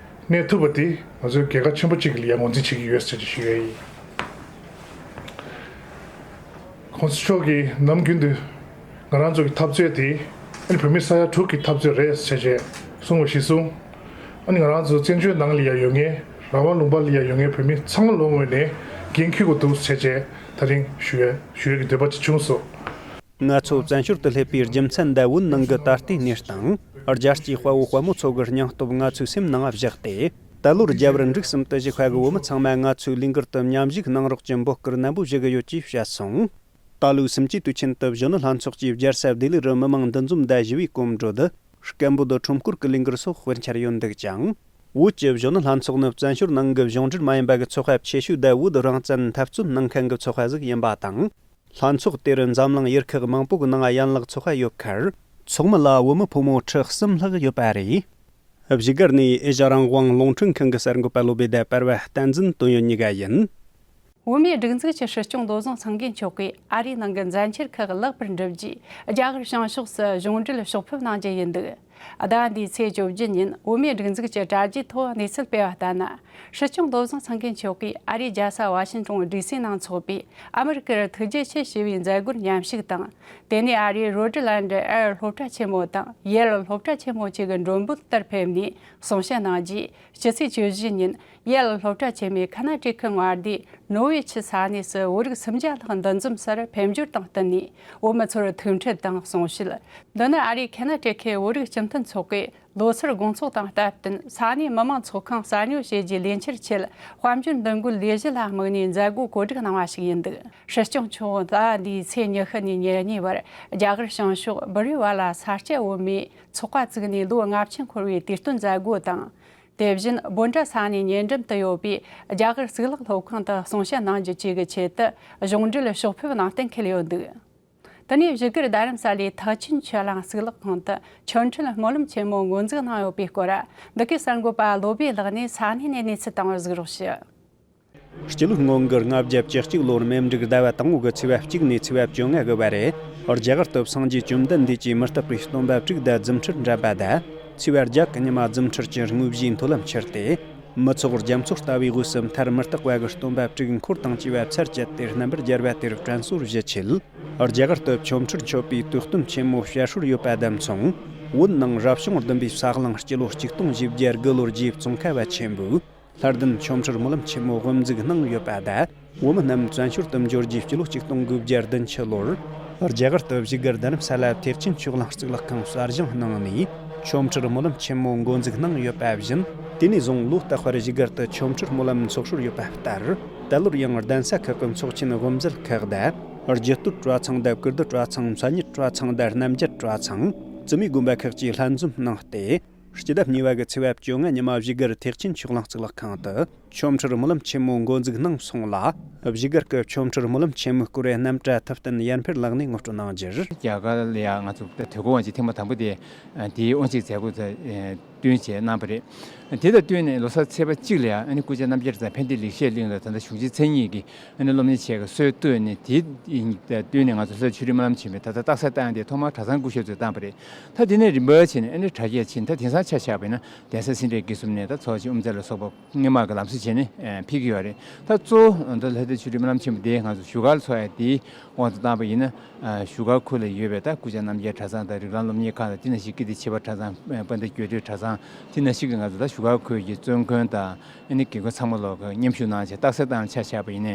གནས་ཐུབ་པ་དེ་ང་ཚོའི་རྒྱལ་ཁ་ཆེན་པོ་གཅིག་ལ་ཡང་ངོས་འཛིན་བྱེད་ཀྱི་ཡོད་ཟེར་ཅིག་ཞུ་ཡ་ཡིན། གོང་ས་མཆོག་གིས་ནམ་རྒྱུན་དུ་ང་རང་ཚོ་གི་འཐབ་རྩོད་དེ་ཨ་ནི་བོད་མི་ས་ཡ་དྲུག་གི་འཐབ་རྩོད་རེད་ཟེར་བྱས་གསུངས་པ་གཞིར་བཟུང་། ཨ་ནི་ང་རང་ཚོ་བཙན་བྱོལ་ནང་ལ་ཡང་ཡོད་མཁན། རང་དབང་ལུང་པ་ལ་ཡང་ཡོད་མཁན་བོད་མི་ཚང་མ་ལོ་ངོས་ནས་འགན་འཁུར་དགོས་འདུག་ཟེར་བྱས་ད་རིང་ཞུ་ཡ་ཞུ་ཡ་གི་འདོད་པ་ཅིག་བྱུང་སོང་། ང་ཚོ་བཙན་བྱོལ་དུ་སླེབས་པའི་རྒྱུ་མཚན་དེ་བོད་ནང་གི་ད་ལྟའི་གནས་སྟངས། རྒྱལ་སྤྱིའི་དཔའ་བོ་དཔའ་མོ་ཚོ་གི་སྙིང་སྟོབས་ང་ཚོའི་སེམས་ནང་བཞག་སྟེ། ད་ལོར་རྒྱལ་བུ་འབྲུག་གསུམ་དུ་བཞུགས་པ་གི་བོད་མི་ཚང་མ་ང་ཚོའི་ལས་འགུལ་དུ་མཉམ་ཞུགས་གནང་རོགས་ཀྱི་འབོད་སྐུལ་ནན་པོ་ཞུ་གི་ཡོད་ཅེས་བཤད་སོང་། ད་ལོའི་གསུམ་བཅུའི་དུས་ཆེན་དུ་གཞོན་ནུ་ལྷན་ཚོགས་ཀྱིས་རྒྱལ་ས་ལྡི་ལི་རུ་མི་མང་འདུ་འཛོམས་དང་ཞི་བའི་གོམ་བགྲོད། སྐད་འབོད་ཁྲོམ་སྐོར་གྱི་ལས་འགུལ་སོགས་སྤེལ་འཆར་ཡོད་འདུག་ཅིང་། བོད་ཀྱི་གཞོན་ནུ་ལྷན་ཚོགས་ནི་བཙན་བྱོལ་ནང་གི་གཞུང་འབྲེལ་མ་ཡིན་པ་གི་ཚོགས་པ་ཆེ་ཤོས་དང་བོད་རང་བཙན་འཐབ་རྩོད་གནང་མཁན་གྱི་ཚོགས་པ་ཟིག་ཡིན་པ་དང་། ལྷན་ཚོགས་དེར་འཛམ་གླིང་ཡུལ་ཁག་མང་པོ་གི་ནང་ཡན་ལག་ཚོགས་པ་ཡོད་ཁར། ཚོགས་མི་ལ་བོད་མི་ཕོ་མོ་ཁྲི་གསུམ་ལྷག་ཡོད་པ་རེད། བཞུགས་སྒར་ནས་ཨེ་ཤ་རང་དབང་རླུང་འཕྲིན་ཁང་གི་གསར་འགོད་པ་བློ་བྷེ་དང་པར་བ་བསྟན་འཛིན་དོན་ཡོད་གཉིས་ཀ་ཡིན། བོད་མིའི་སྒྲིག་འཛུགས་ཀྱི་སྲིད་སྐྱོང་བློ་བཟང་སེང་གེ་མཆོག་གིས་ཨ་རིའི་ནང་གི་མཛད་འཆར་ཁག་ལེགས་པར་འགྲུབ་རྗེས། རྒྱ་གར་བྱང་ཕྱོགས་སུ་གཞུང་འབྲེལ་ཕྱོགས་ཕེབས་གནང་རྒྱུ་ཡིན་འདུག་ཟླ་བ་འདིའི་ཚེས་བཅུ་བཞི་ཉིན་བོད་མིའི་སྒྲིག་འཛུགས་ཀྱི་དྲ་རྒྱའི་ཐོག་གནས་ཚུལ་སྤེལ་བ་ལྟར་ན། སྲིད་སྐྱོང་བློ་བཟང་སེང་གེ་མཆོག་གིས་ཨ་རིའི་རྒྱལ་ས་ཝ་ཤིང་ཏོན་ཌི་སི་ནང་འཚོགས་པའི་ཨ་མི་རི་ཀར་ཐུགས་རྗེ་ཆེ་ཞེས་པའི་མཛད་སྒོར་མཉམ་ཞུགས་དང་། དེ་ནས་ཨ་རིའི་རོ་ཌི་ལན་ཌི་ཨེར་སློབ་གྲྭ་ཆེན་མོ་དང་ཡེལ་སློབ་གྲྭ་ཆེན་མོ་བཅས་ཀྱི་མགྲོན་འབོད་ལྟར་ཕེབས་ནས་གསུང་བཤད་གནང་རྗེས། སྤྱི་ཚེས་བཅུ་བཞི་ཉིན་ཡེལ་སློབ་གྲྭ་ཆེན་མོའི་ཁ་ན་ཊི་ཁི་མངའ་སྡེའི་ནོ་ཝི་ཆི་ས་གནས་སུ་བོད་རིགས་སུམ་བརྒྱ་ལྷག་འདུ་འཛོམས་སར་ཕེབས་འབྱོར་དང་བསྟུན་ནས་བོད་མི་ཚོར་ཐུགས་འཕྲད་དང་གསུང་བཤད། འདི་ནི་ཨ་རིའི་ཁ་ན་ཊི་ཁི་བོད་རིགས་སྤྱི་མཐུན་ཚོགས་པས་ལོ་སར་དགོང་ཚོགས་དང་སྟབས་བསྟུན་ས་གནས་མི་མང་ཚོགས་ཁང་གསར་ཉོ་བྱེད་རྒྱུའི་ལས་འཆར་ཆེད་དཔལ་འབྱོར་འདུ་འགོད་ལས་གཞི་ལ་དམིགས་ནས་མཛད་སྒོ་གོ་སྒྲིག་གནང་བ་ཞིག་ཡིན་འདུག་སྲིད་སྐྱོང་མཆོག་ཟླ་བ་འདིའི་ཚེས་ཉི་ཤུ་ནས་ཉེར་གཉིས་བར་རྒྱ་གར་བྱང་ཕྱོགས་སྦི་རི་ཝ་ལ་ས་སྐྱ་བོད་མིའི་ཚོགས་པ་བཙུགས་ནས་ལོ་ལྔ་བཅུ་འཁོར་བའི་དུས་སྟོན་མཛད་སྒོ་དང་། དེ་བཞིན་སྦོམ་ཕྲ་ས་གནས་ཉེ་འགྲམ་དུ་ཡོད་པའི་རྒྱ་གར་གཙུག་ལག་སློབ་ཁང་དུ་གསུང་བཤད་གནང་རྒྱུ་བཅས་ཀྱི་ཆེད་དུ་གཞུང་འབྲེལ་ཕྱོགས་ཕེབས་གནང་གཏན་འཁེལ་ཡོད་འདུག་དེ་ནས་བཞུགས་སྒར་རྡ་རམ་ས་ལའི་ཐེག་ཆེན་ཆོས་གླིང་གཙུག་ལག་ཁང་དུ་ཆོ་འཕྲུལ་སྨོན་ལམ་ཆེན་མོ་འགོ་འཛུགས་གནང་ཡོད་པའི་སྐོར། འདི་གའི་གསར་འགོད་པ་བློ་བྷེ་ལགས་ནས་ས་གནས་ནས་གནས་ཚུལ་བཏང་བར་གཟིགས་རོགས་ཞུ། སྤྱི་ལོའི་སྔོན་གྱི་ལྔ་བརྒྱ་བཅུ་གཅིག་ལོར་མེ་འབྲུག་ཟླ་བ་དང་པོ་གི་ཚེས་པ་གཅིག་ནས་ཚེས་པ་བཅོ་ལྔ་གི་བར་རེ། རྒྱ་གར་དུ་སངས་རྒྱས་བཅོམ་ལྡན་འདས་ཀྱི་མི་རྟག་པའི་སྟོན་པ་དྲུག་དང་རྫུ་འཕྲུལ་འགྲན་པ་དང་། ཚེས་པ་བརྒྱད་ཀྱི་ཉི་མ་རྫུ་འཕྲུལ་གྱི་དངོས་གཞིའི་མཐོ་ལམ་ཁྱེར་ཏེ། མི་ཚོགས་རྒྱ་མཚོ་ལྟ་བུའི་དབུས་སུ་མཐར་མི་རྟག་པ་གི་སྟོན་པ་དྲུག་འཁོར་དང་བཅས་པ་ཚར་བཅད་དེ་རྣམ་པར་རྒྱལ་བ་དེར་དྲན་གསོར་ཞུ་ཆེད། རྒྱ་གར་དུ་ཆོ་འཕྲུལ་མཆོད་པའི་དུས་སྟོན་ཆེན་མོ་དཔྱད་ཧྲུལ་ཡོད་པ་དང་མཚུངས། བོད་ནང་རབ་བྱུང་བདུན་པའི་ས་གླིང་སྤྱི་ལོ་གཅིག་སྟོང་བཞི་བརྒྱ་དགུ་ལོར་རྗེ་ཙོང་ཁ་པ་ཆེན་པོས་ལྷ་ལྡན་ཆོ་འཕྲུལ་སྨོན་ལམ་ཆེན་མོ་དབུ་འཛུགས་གནང་ཡོད་པ་དང་། བོད་མི་རྣམས་བཙན་བྱོལ་དུ་འབྱོར་རྗེས་སྤྱི་ལོ་གཅིག་སྟོང་དགུ་བརྒྱ་བདུན་ཅུ་ལོར་རྒྱ་གར་དུ་བཞུགས་སྒར་རྡ་རམ་ས་ལ་ཐེག་ཆེན་ཆོས་གླིང་གཙུག་ལག་ཁང་གསར་བཞེངས་གནང་ནས་ཆོ་འཕྲུལ་སྨོན་ལམ་ཆེན་མོ་འགོ་འཛུགས་གནང་ཡོད་པ་བཞིན། དེ་ནས་བཟུང་ལོ་རྟག་པར་བཞུགས་སྒར་དུ་ཆོ་འཕྲུལ་སྨོན་ལམ་ཚོགས་སྲོལ་ཡོད་པ་ལྟར། ད་ལོར་ཡང་གདན་ས་ཁག་གི་ཚོགས་ཆེན་དབུ་མཛད་ཁག་དང་། རྒྱུད་སྟོད་གྲྭ་ཚང་དང་ཀིརྟི་གྲྭ་ཚང་། མཚན་ཉིད་གྲྭ་ཚང་དང་རྣམ་རྒྱལ་གྲྭ་ཚང་། བཙུན་མའི་དགོན་པ་ཁག་བཅས་ལྷན་འཛོམས་གནང་སྟེ། སྤྱི་ཟླ་གཉིས་པ་གི་ཚེས་པ་བཅོ་ལྔ་ཉི་མ་བཞུགས་སྒར་ཐེག་ཆེན་ཆོས་གླིང་གཙུག་ལག་ཁང་དུ་ཆོ་འཕྲུལ་སྨོན་ལམ་ཆེན་མོ་འགོ་འཛུགས་གནང་སོང་ལ། བཞུགས་སྒར་གྱི་ཆོ་འཕྲུལ་སྨོན་ལམ་ཆེན་མོའི་སྐོར་རྣམ་གྲྭ་ཐུབ་བསྟན་ཡར་འཕེལ་ལགས་ནས་ངོ་སྤྲོད་གནང་རྒྱུར། རྒྱ་གར་ལ་ཡང་ང་ཚོ་དུས་འཁོར་དབང་ཆེན་ཐེངས་མ་དང་པོ་དེ་དེའི་དབང་ཆེན་མཛད་སྒོ་དང་བསྟུན་བྱས་གནང་བ་རེད། དེ་དང་བསྟུན་ནས་ལོ་གསར་ཚེས་པ་གཅིག་ལ་ཡང་ཨ་ནི་སྐུ་བཅར་རྣམ་རྒྱལ་གྲྭ་ཚང་ཕན་བདེ་ལེགས་བཤད་གླིང་ལ་ད་ལྟ་གཞུང་ཆེན་མཚན་ཉིད་ཀྱི་ཨ་ནི་སློབ་གཉེར་བྱེད་ཀྱི་སྲོལ་བཏོད་ནས། དེའི་བསྟུན་ནས་ང་ཚོ་ལྷ་ཆོས་རིག་སྨོན་ལམ་ཆེན་མོའི་ད་ལྟ་རྟགས་གསལ་བཏང་ཡ་དེ་ཐོག་མར་གྲྭ་ཚང་སྐུ་ཞབས་ཚོས་བཏང་བ་རེད། ད་དེ་ནས་རིམ་པ་བྱས་ནས་ཨ་ནི་དྲ་རྒྱ་ཕྱིན། ད་དེང་སང་ཆ་བཞག་པ་ཡིན་ན་གདན་ས་སེ་འབྲས་དགེ་གསུམ་ནས་ད་ཚོགས་ཆེན་དབུ་མཛད་ལ་སོགས་པ་སྔོན་མ་གི་ལམ་སྲོལ་བྱས་ནས་ཨ་ཕེབས་ཀྱི་ཡོད་རེད། ད་གཙོ་བོ་ད་ལྷ་ལྡན་ཆོས་རིག་སྨོན་ལམ་ཆེན་མོ་དེ་ང་ཚོ་བཞུགས་སྒར་ཚོགས་ཡ་དེའི་དབང་དུ་བཏང་པ་ཡིན་ན། ཨ་བཞུགས་སྒར་ཁུལ་ལ་ཡོད་པའི་ད་སྐུ་བཅར་རྣམ་རྒྱལ་གྲྭ་ཚང་དང་། རིགས་ལམ་སློབ་གཉེར་ཁང་དང་། དེ་ནང་བཞིན་ཀིརྟི་ཆོས་པ་གྲྭ་ཚང་། དཔལ་ལྡན་སྐྱབས་བཅོལ་གྲྭ་ཚང་། དེ་ནང་བཞིན་གྱི་ང་ཚོ་ད་བཞུགས་སྒར་ཁུལ་གྱི་བཙུན་དགོན་དང་། ཨ་ནི་དགེ་སྐོས་ཚང་མ་ལོག་གི་མཉམ་ཞུགས་གནང་བྱས། རྟགས་གསལ་བཏང་ཆ་བཞག་པ་ཡིན་ནའི་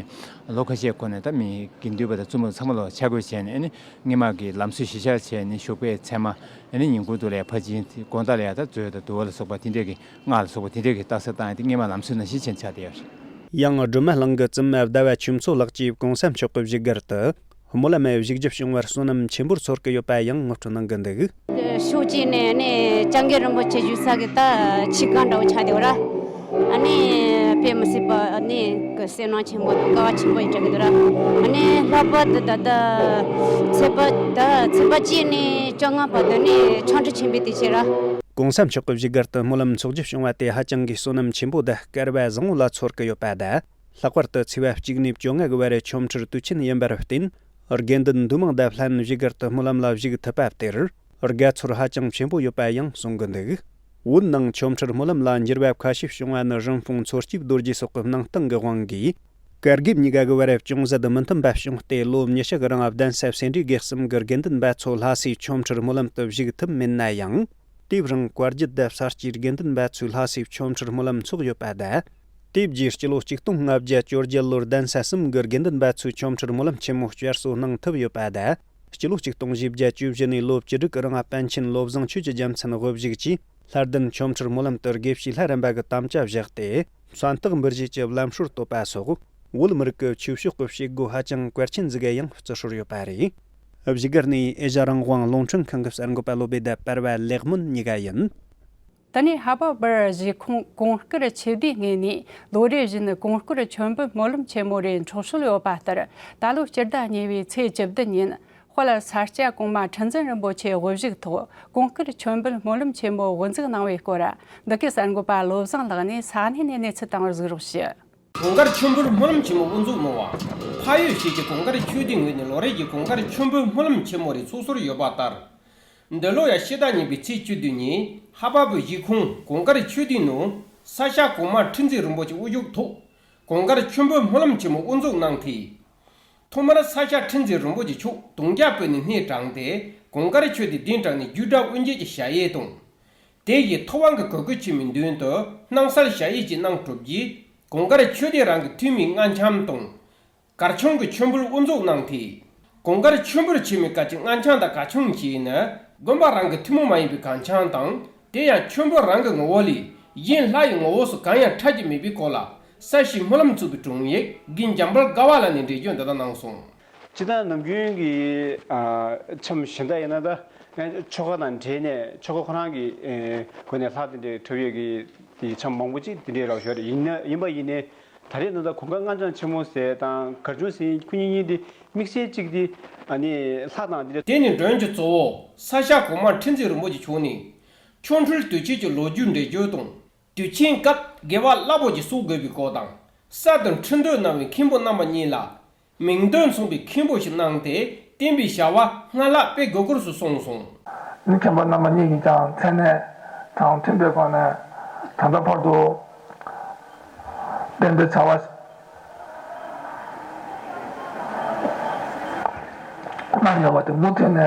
ལོ་ཁ་ཤས་གོང་ནས་ད་མི་དགེ་འདུན་པ་དང་བཙུན་མ་ཚང་མ་ལོག་ཆ་བགོས་བྱས་ནས། ཨ་ནི་སྔོན་མ་གི་ལམ་སྲོལ་གཞིར་བཞག་བྱས་ནས་བཞུགས་པའི་མཚན་མ། ཨ་ནི་ཉིན་གུང་དུ་ལ་ཕར་ཕྱིན། དགོང་དག་ལ་ཡང་ད་མཛོད་དང་འདུ་བ་ལ་སོགས་པ་དེ་འདྲས་ཀྱི། སྔགས་ལ་སོགས་པ་དེ་འདྲས་ཀྱི་རྟགས་གསལ་བཏང་ཡ་དེ་སྔོན་མ་ལམ་སྲོལ་ནང་བཞིན་བྱས་ནས་ཆགས་བསྡད་ཡོད་རེད། ཡང་སྒྲོལ་མ་གླིང་གི་བཙུན་མ་ཟླ་བ་ཆོས་མཚོ་ལགས་ཀྱིས་གོང་ས་མཆོག་གི་བཞུགས་སྒར་དུ་སྨོན་ལམ་བཞུགས་རྒྱུ་བྱུང་བར་བསོད་ནམས་ཆེན་པོར་ཚོར་གྱི་ཡོད་པ་ཡང་ངོ་སྤྲོད་གནང་གི་འདུག་ཕྱོགས་གཅིག་ནས་ནི་སྐྱབས་མགོན་རིན་པོ་ཆེ་བཞུགས་ས་གི་ད་ཆིབས་ཁང་འདྲ་བོ་ཆགས་བསྡད་ཡོད་ར། ཨ་ནི་དཔེ་མི་སྲིད་པ་ནི་གི་བསོད་ནམས་ཆེན་པོ་དང་དགའ་བ་ཆེན་པོ་ཡིན་དྲན་གི་འདུག་ར། ཨ་ནི་ལྷག་པར་དུ་ད་ལྟ་ཚེས་པ་ད་ཚེས་པ་གཅིག་ནས་བཅོ་ལྔ་བར་དུ་ནི་ཆོ་འཕྲུལ་ཆེན་པོའི་དུས་ཆེན་ར། གོང་ས་མཆོག་གི་བཞུགས་སྒར་དུ་སྨོན་ལམ་འཚོགས་རྒྱུ་བྱུང་བ་དེ་ཧ་ཅང་གི་བསོད་ནམས་ཆེན་པོ་དང་སྐལ་བ་བཟང་བོ་ལ་ཚོར་གི་ཡོད་པ་དང་། ལྷག་པར་དུ་ཚེས་པ་གཅིག་ནས་བཅོ་ལྔ་གི་བར་ཆོ་འཕྲུལ་དུས་ཆེན་ཡིན་པར་བརྟེན། དགེ་འདུན་འདུས་མང་དང་ལྷན་བཞུགས་སྒར་དུ་སྨོན་ལམ་ལ་བཞུགས་ཐུབ་པ་དེར། དགའ་ཚོར་ཧ་ཅང་ཆེན་པོ་ཡོད་པ་ཡང་གསུང་གི་འདུག། བོད་ནང་ཆོ་འཕྲུལ་སྨོན་ལམ་ལ་འགྱུར་བ་ཁ་ཤས་བྱུང་བ་ནི་རིན་སྤུངས་མཚོ་སྐྱེས་རྡོ་རྗེ་སོགས་ཀྱི་གནང་སྟངས་ཀྱི་དབང་གིས། བཀའ་དགེ་གཉིས་ཀ་གི་བར་ཅུང་ཟད་མི་མཐུན་པ་བྱུང་སྟེ། ལོ་ཉི་ཤུ་གི་རིང་གདན་ས་སེ་འབྲས་དགེ་གསུམ་གྱི་དགེ་འདུན་པ་ཚོ་ལྷ་སའི་ཆོ་འཕྲུལ་སྨོན་ལམ་དུ་ཞུགས་ཐུབ་མེད་ན་ཡང་། དེའི་རིང་བཀའ་བརྒྱུད་དང་ས་སྐྱའི་དགེ་འདུན་པ་ཚོས་ལྷ་སའི་ཆོ་འཕྲུལ་སྨོན་ལམ་འཚོགས་ཡོད་པ་དང་། དེ་རྗེས་སྤྱི་ལོ་ཆིག་སྟོང་ལྔ་བརྒྱ་བཅོ་བརྒྱད་ལོར་གདན་ས་གསུམ་གྱི་དགེ་འདུན་པ་ཚོས་ཆོ་འཕྲུལ་སྨོན་ལམ་ཆེན་མོ་བསྐྱར་གསོ་གནང་ཐུབ་ཡོད་པ་དང་། སྤྱི་ལོ་ཆིག་སྟོང་བཞི་བརྒྱ་བཅུ་བཞི་ནས་ལོ་བཅུ་དྲུག་གི་རིང་པཎ་ཆེན་བློ་བཟང་ཆོས་ཀྱི་རྒྱལ་མཚན་དབུ་བཞུགས་ཀྱིས་ལྷ་ལྡན་ཆོ་འཕྲུལ་སྨོན་ལམ་དུ་དགེ་བཤེས་ལྷ་རམས་པ་གི་དམ་བཅའ་བཞག་སྟེ། མཚན་རྟགས་འབུལ་བཞེས་ཀྱི་ལམ་སྲོལ་བཏོད་པ་སོགས། བོད་མི་རིགས་ཀྱི་ཆོས་ཕྱོགས་ཀྱི་བྱེད་སྒོ་ཧ་ཅང་གལ་ཆེན་ཟིག་ག་ཡང་བརྩི་སྲོལ་ཡོད་པ་རེད། བཞུགས་སྒར་ནས་ཨེ་ཤ་རང་དབང་རླུང་འཕྲིན་ཁང་གི་གསར་འགོད་པ་བློ་བྷེ་དང་པར་བ་ལེགས་སྨོན་གཉིས་ཀ་ཡིན། དེ་ནས་ཧ་པ་བར་གཞིས་ཁོངས་གོང་དཀར་ཆོས་སྡེའི་ངོས་ནས་ལོ་རེ་བཞིན་གོང་དཀར་ཆོ་འཕྲུལ་སྨོན་ལམ་ཆེན་མོ་རེ་འཚོགས་སྲོལ་ཡོད་པ་ལྟར། ད་ལོ་སྤྱི་ཟླ་གཉིས་པའི་ཚེས་བཅུ་བདུན་ཉིན། དཔལ་ས་སྐྱ་གོང་མ་ཁྲི་འཛིན་རིན་པོ་ཆེ་དབུ་བཞུགས་ཐོག་གོང་དཀར་ཆོ་འཕྲུལ་སྨོན་ལམ་ཆེན་མོ་དབུ་འཛུགས་གནང་བའི་སྐོར། འདི་གའི་གསར་འགོད་པ་བློ་བཟང་ལགས་ནས་ས་གནས་ནས་གནས་ཚུལ་བཏང་བར་གཟིགས་རོགས་ཞུ། གོང་དཀར་ཆོ་འཕྲུལ་སྨོན་ལམ་ཆེན་མོ་དབུ་འཛུགས་གནང་བ། འཕགས་ཡུལ་ཞེས་ཀྱི་གོང་དཀར་ཆོས་སྡེའི་ངོས་ནས་ལོ་རེ་བཞིན་གོང་དཀར་ཆོ་འཕྲུལ་སྨོན་ལམ་ཆེན་མོ་རེ་འཚོགས་སྲོལ་ཡོད་པ་ལྟར། འདི་ལོ་ཡང་ཕྱི་ཟླ་གཉིས་པའི་ཚེས་བཅུ་བདུན་ཉིན་ཧ་པ་བོད་གཞིས་ཁོངས་གོང་དཀར་ཆོས་སྡེའི་ནང་ས་སྐྱ་གོང་མ་ཁྲི་འཛིན་རིན་པོ་ཆེ་དབུ་བཞུགས་ཐོག་གོང་དཀར་ཆོ་འཕྲུལ་སྨོན་ལམ་ཆེན་མོ་དབུ་འཛུགས་གནང་སྟེ། ཐོག་མར་ས་སྐྱ་ཁྲི་འཛིན་རིན་པོ་ཆེ་མཆོག་དུང་རྒྱ་བོད་ནས་སྣེ་དྲངས་ཏེ་གོང་དཀར་ཆོས་སྡེ་གདན་དྲངས་ནས་རྒྱུད་གྲྭ་དབུ་འབྱེད་ཀྱི་ཞལ་དབྱེ་དང་། དེ་ཡི་ཐུབ་དབང་གི་གོ་སྐུལ་ཆེན་མོའི་མདུན་དུ་སྣང་གསལ་ཞལ་དབྱེ་ཅིག་གནང་གྲུབ་རྗེས། གོང་དཀར་ཆོས་སྡེ་རང་གི་འཐུས་མིའི་རྔ་འཆམ་དང་། གར་ཆུང་གི་མཆོད་འབུལ་དབུ་འཛུགས་གནང་སྟེ། གོང་དཀར་མཆོད་འབུལ་ཆེན་མོའི་སྐབས་ཀྱི་རྔ་འཆམ་དང་གར་ཆུང་བཅས་ནི་དགོན་པ་རང་གི་ཐུན་མོང་མ་ཡིན་པའི་གར་འཆམ་དང་། དེ་ཡང་མཆོད་འབུལ་རང་གི་ངོ་བོ་ལས་གཞན་ལྷ་ཡི་ངོ་བོ་སོགས་གང་ཡང་འཁྲབ་ཀྱི་མེད་པའི་སྐོར་ལ། ས་གཞིས་སྨོན་ལམ་ཚོགས་པའི་དྲུང་ཡིག་རྒན་འཇམ་དཔལ་དགའ་བ་ལགས་ནས་འགྲེལ་བརྗོད་འདི་ལྟར་གནང་སོང་། སྤྱིར་བཏང་ནམ་རྒྱུན་གྱི་ཨ་འཆམ་གཞན་དག་ཡིན་ན་ད་ཆོ་ག་དང་འབྲེལ་ནས་ཆོ་ག་ཁོ་རང་གི་ཨེ་སྒོ་ནས་ལྷ་དེ་འདྲའི་འཁྲབ་ཡས་ཀྱི་དེ་འཆམ་མང་པོ་ཅིག་དེ་འདྲའི་རག་ཞོར་ཡིན་ན་ཡིན་པ་ཡིན་ནའི། ད་རེས་ནང་ད་གོང་དཀར་རྔ་འཆམ་ཆེན་མོ་ཟེར་དང་གར་ཆུང་ཟེར་ཁོ་གཉིས་གཉིས་དེ་དམིགས་བསལ་གཅིག་དེ་ཨ་ནི་ལྷ་དང་དེ་འདྲ། དེ་ནི་མགྲོན་གྱི་གཙོ་བོ་ས་སྐྱ་གོང་མ་ཁྲི་འཛིན་རིན་པོ་ཆེ་མཆོག་ནས་ཆོ་འཕྲུལ་དུས་ཆེན་གྱི་ལོ་རྒྱུས་འགྲེལ་བརྗོད་དང་། དུས་ཆེན་སྐབས་དགེ་བ་རླབས་པོ་ཆེ་གསོག་དགོས་པའི་སྐོར་དང་། གསར་དུ་ཁྲི་འདོན་གནང་བའི་མཁན་པོ་རྣམ་པ་གཉིས་ལ་མིང་འདོན་མཚུངས་པའི་མཁན་པོ་ཞིག་གནང་སྟེ་བསྟན་པའི་བྱ་བ་སྔར་ལྷག་སྤེལ་དགོས་སྐོར་སོགས་གསུངས་སོང་། ནི་མཁན་པོ་རྣམ་པ་གཉིས་ཀྱིས་ཀྱང་མཚན་གནས་དང་མཐུན་པའི་སྒོ་ནས་ད་ལྟ་བར་དུ་བསྟན་པའི་བྱ་བ་གནང་ཡོད་པ་དེ་མུ་མཐུད་ནས་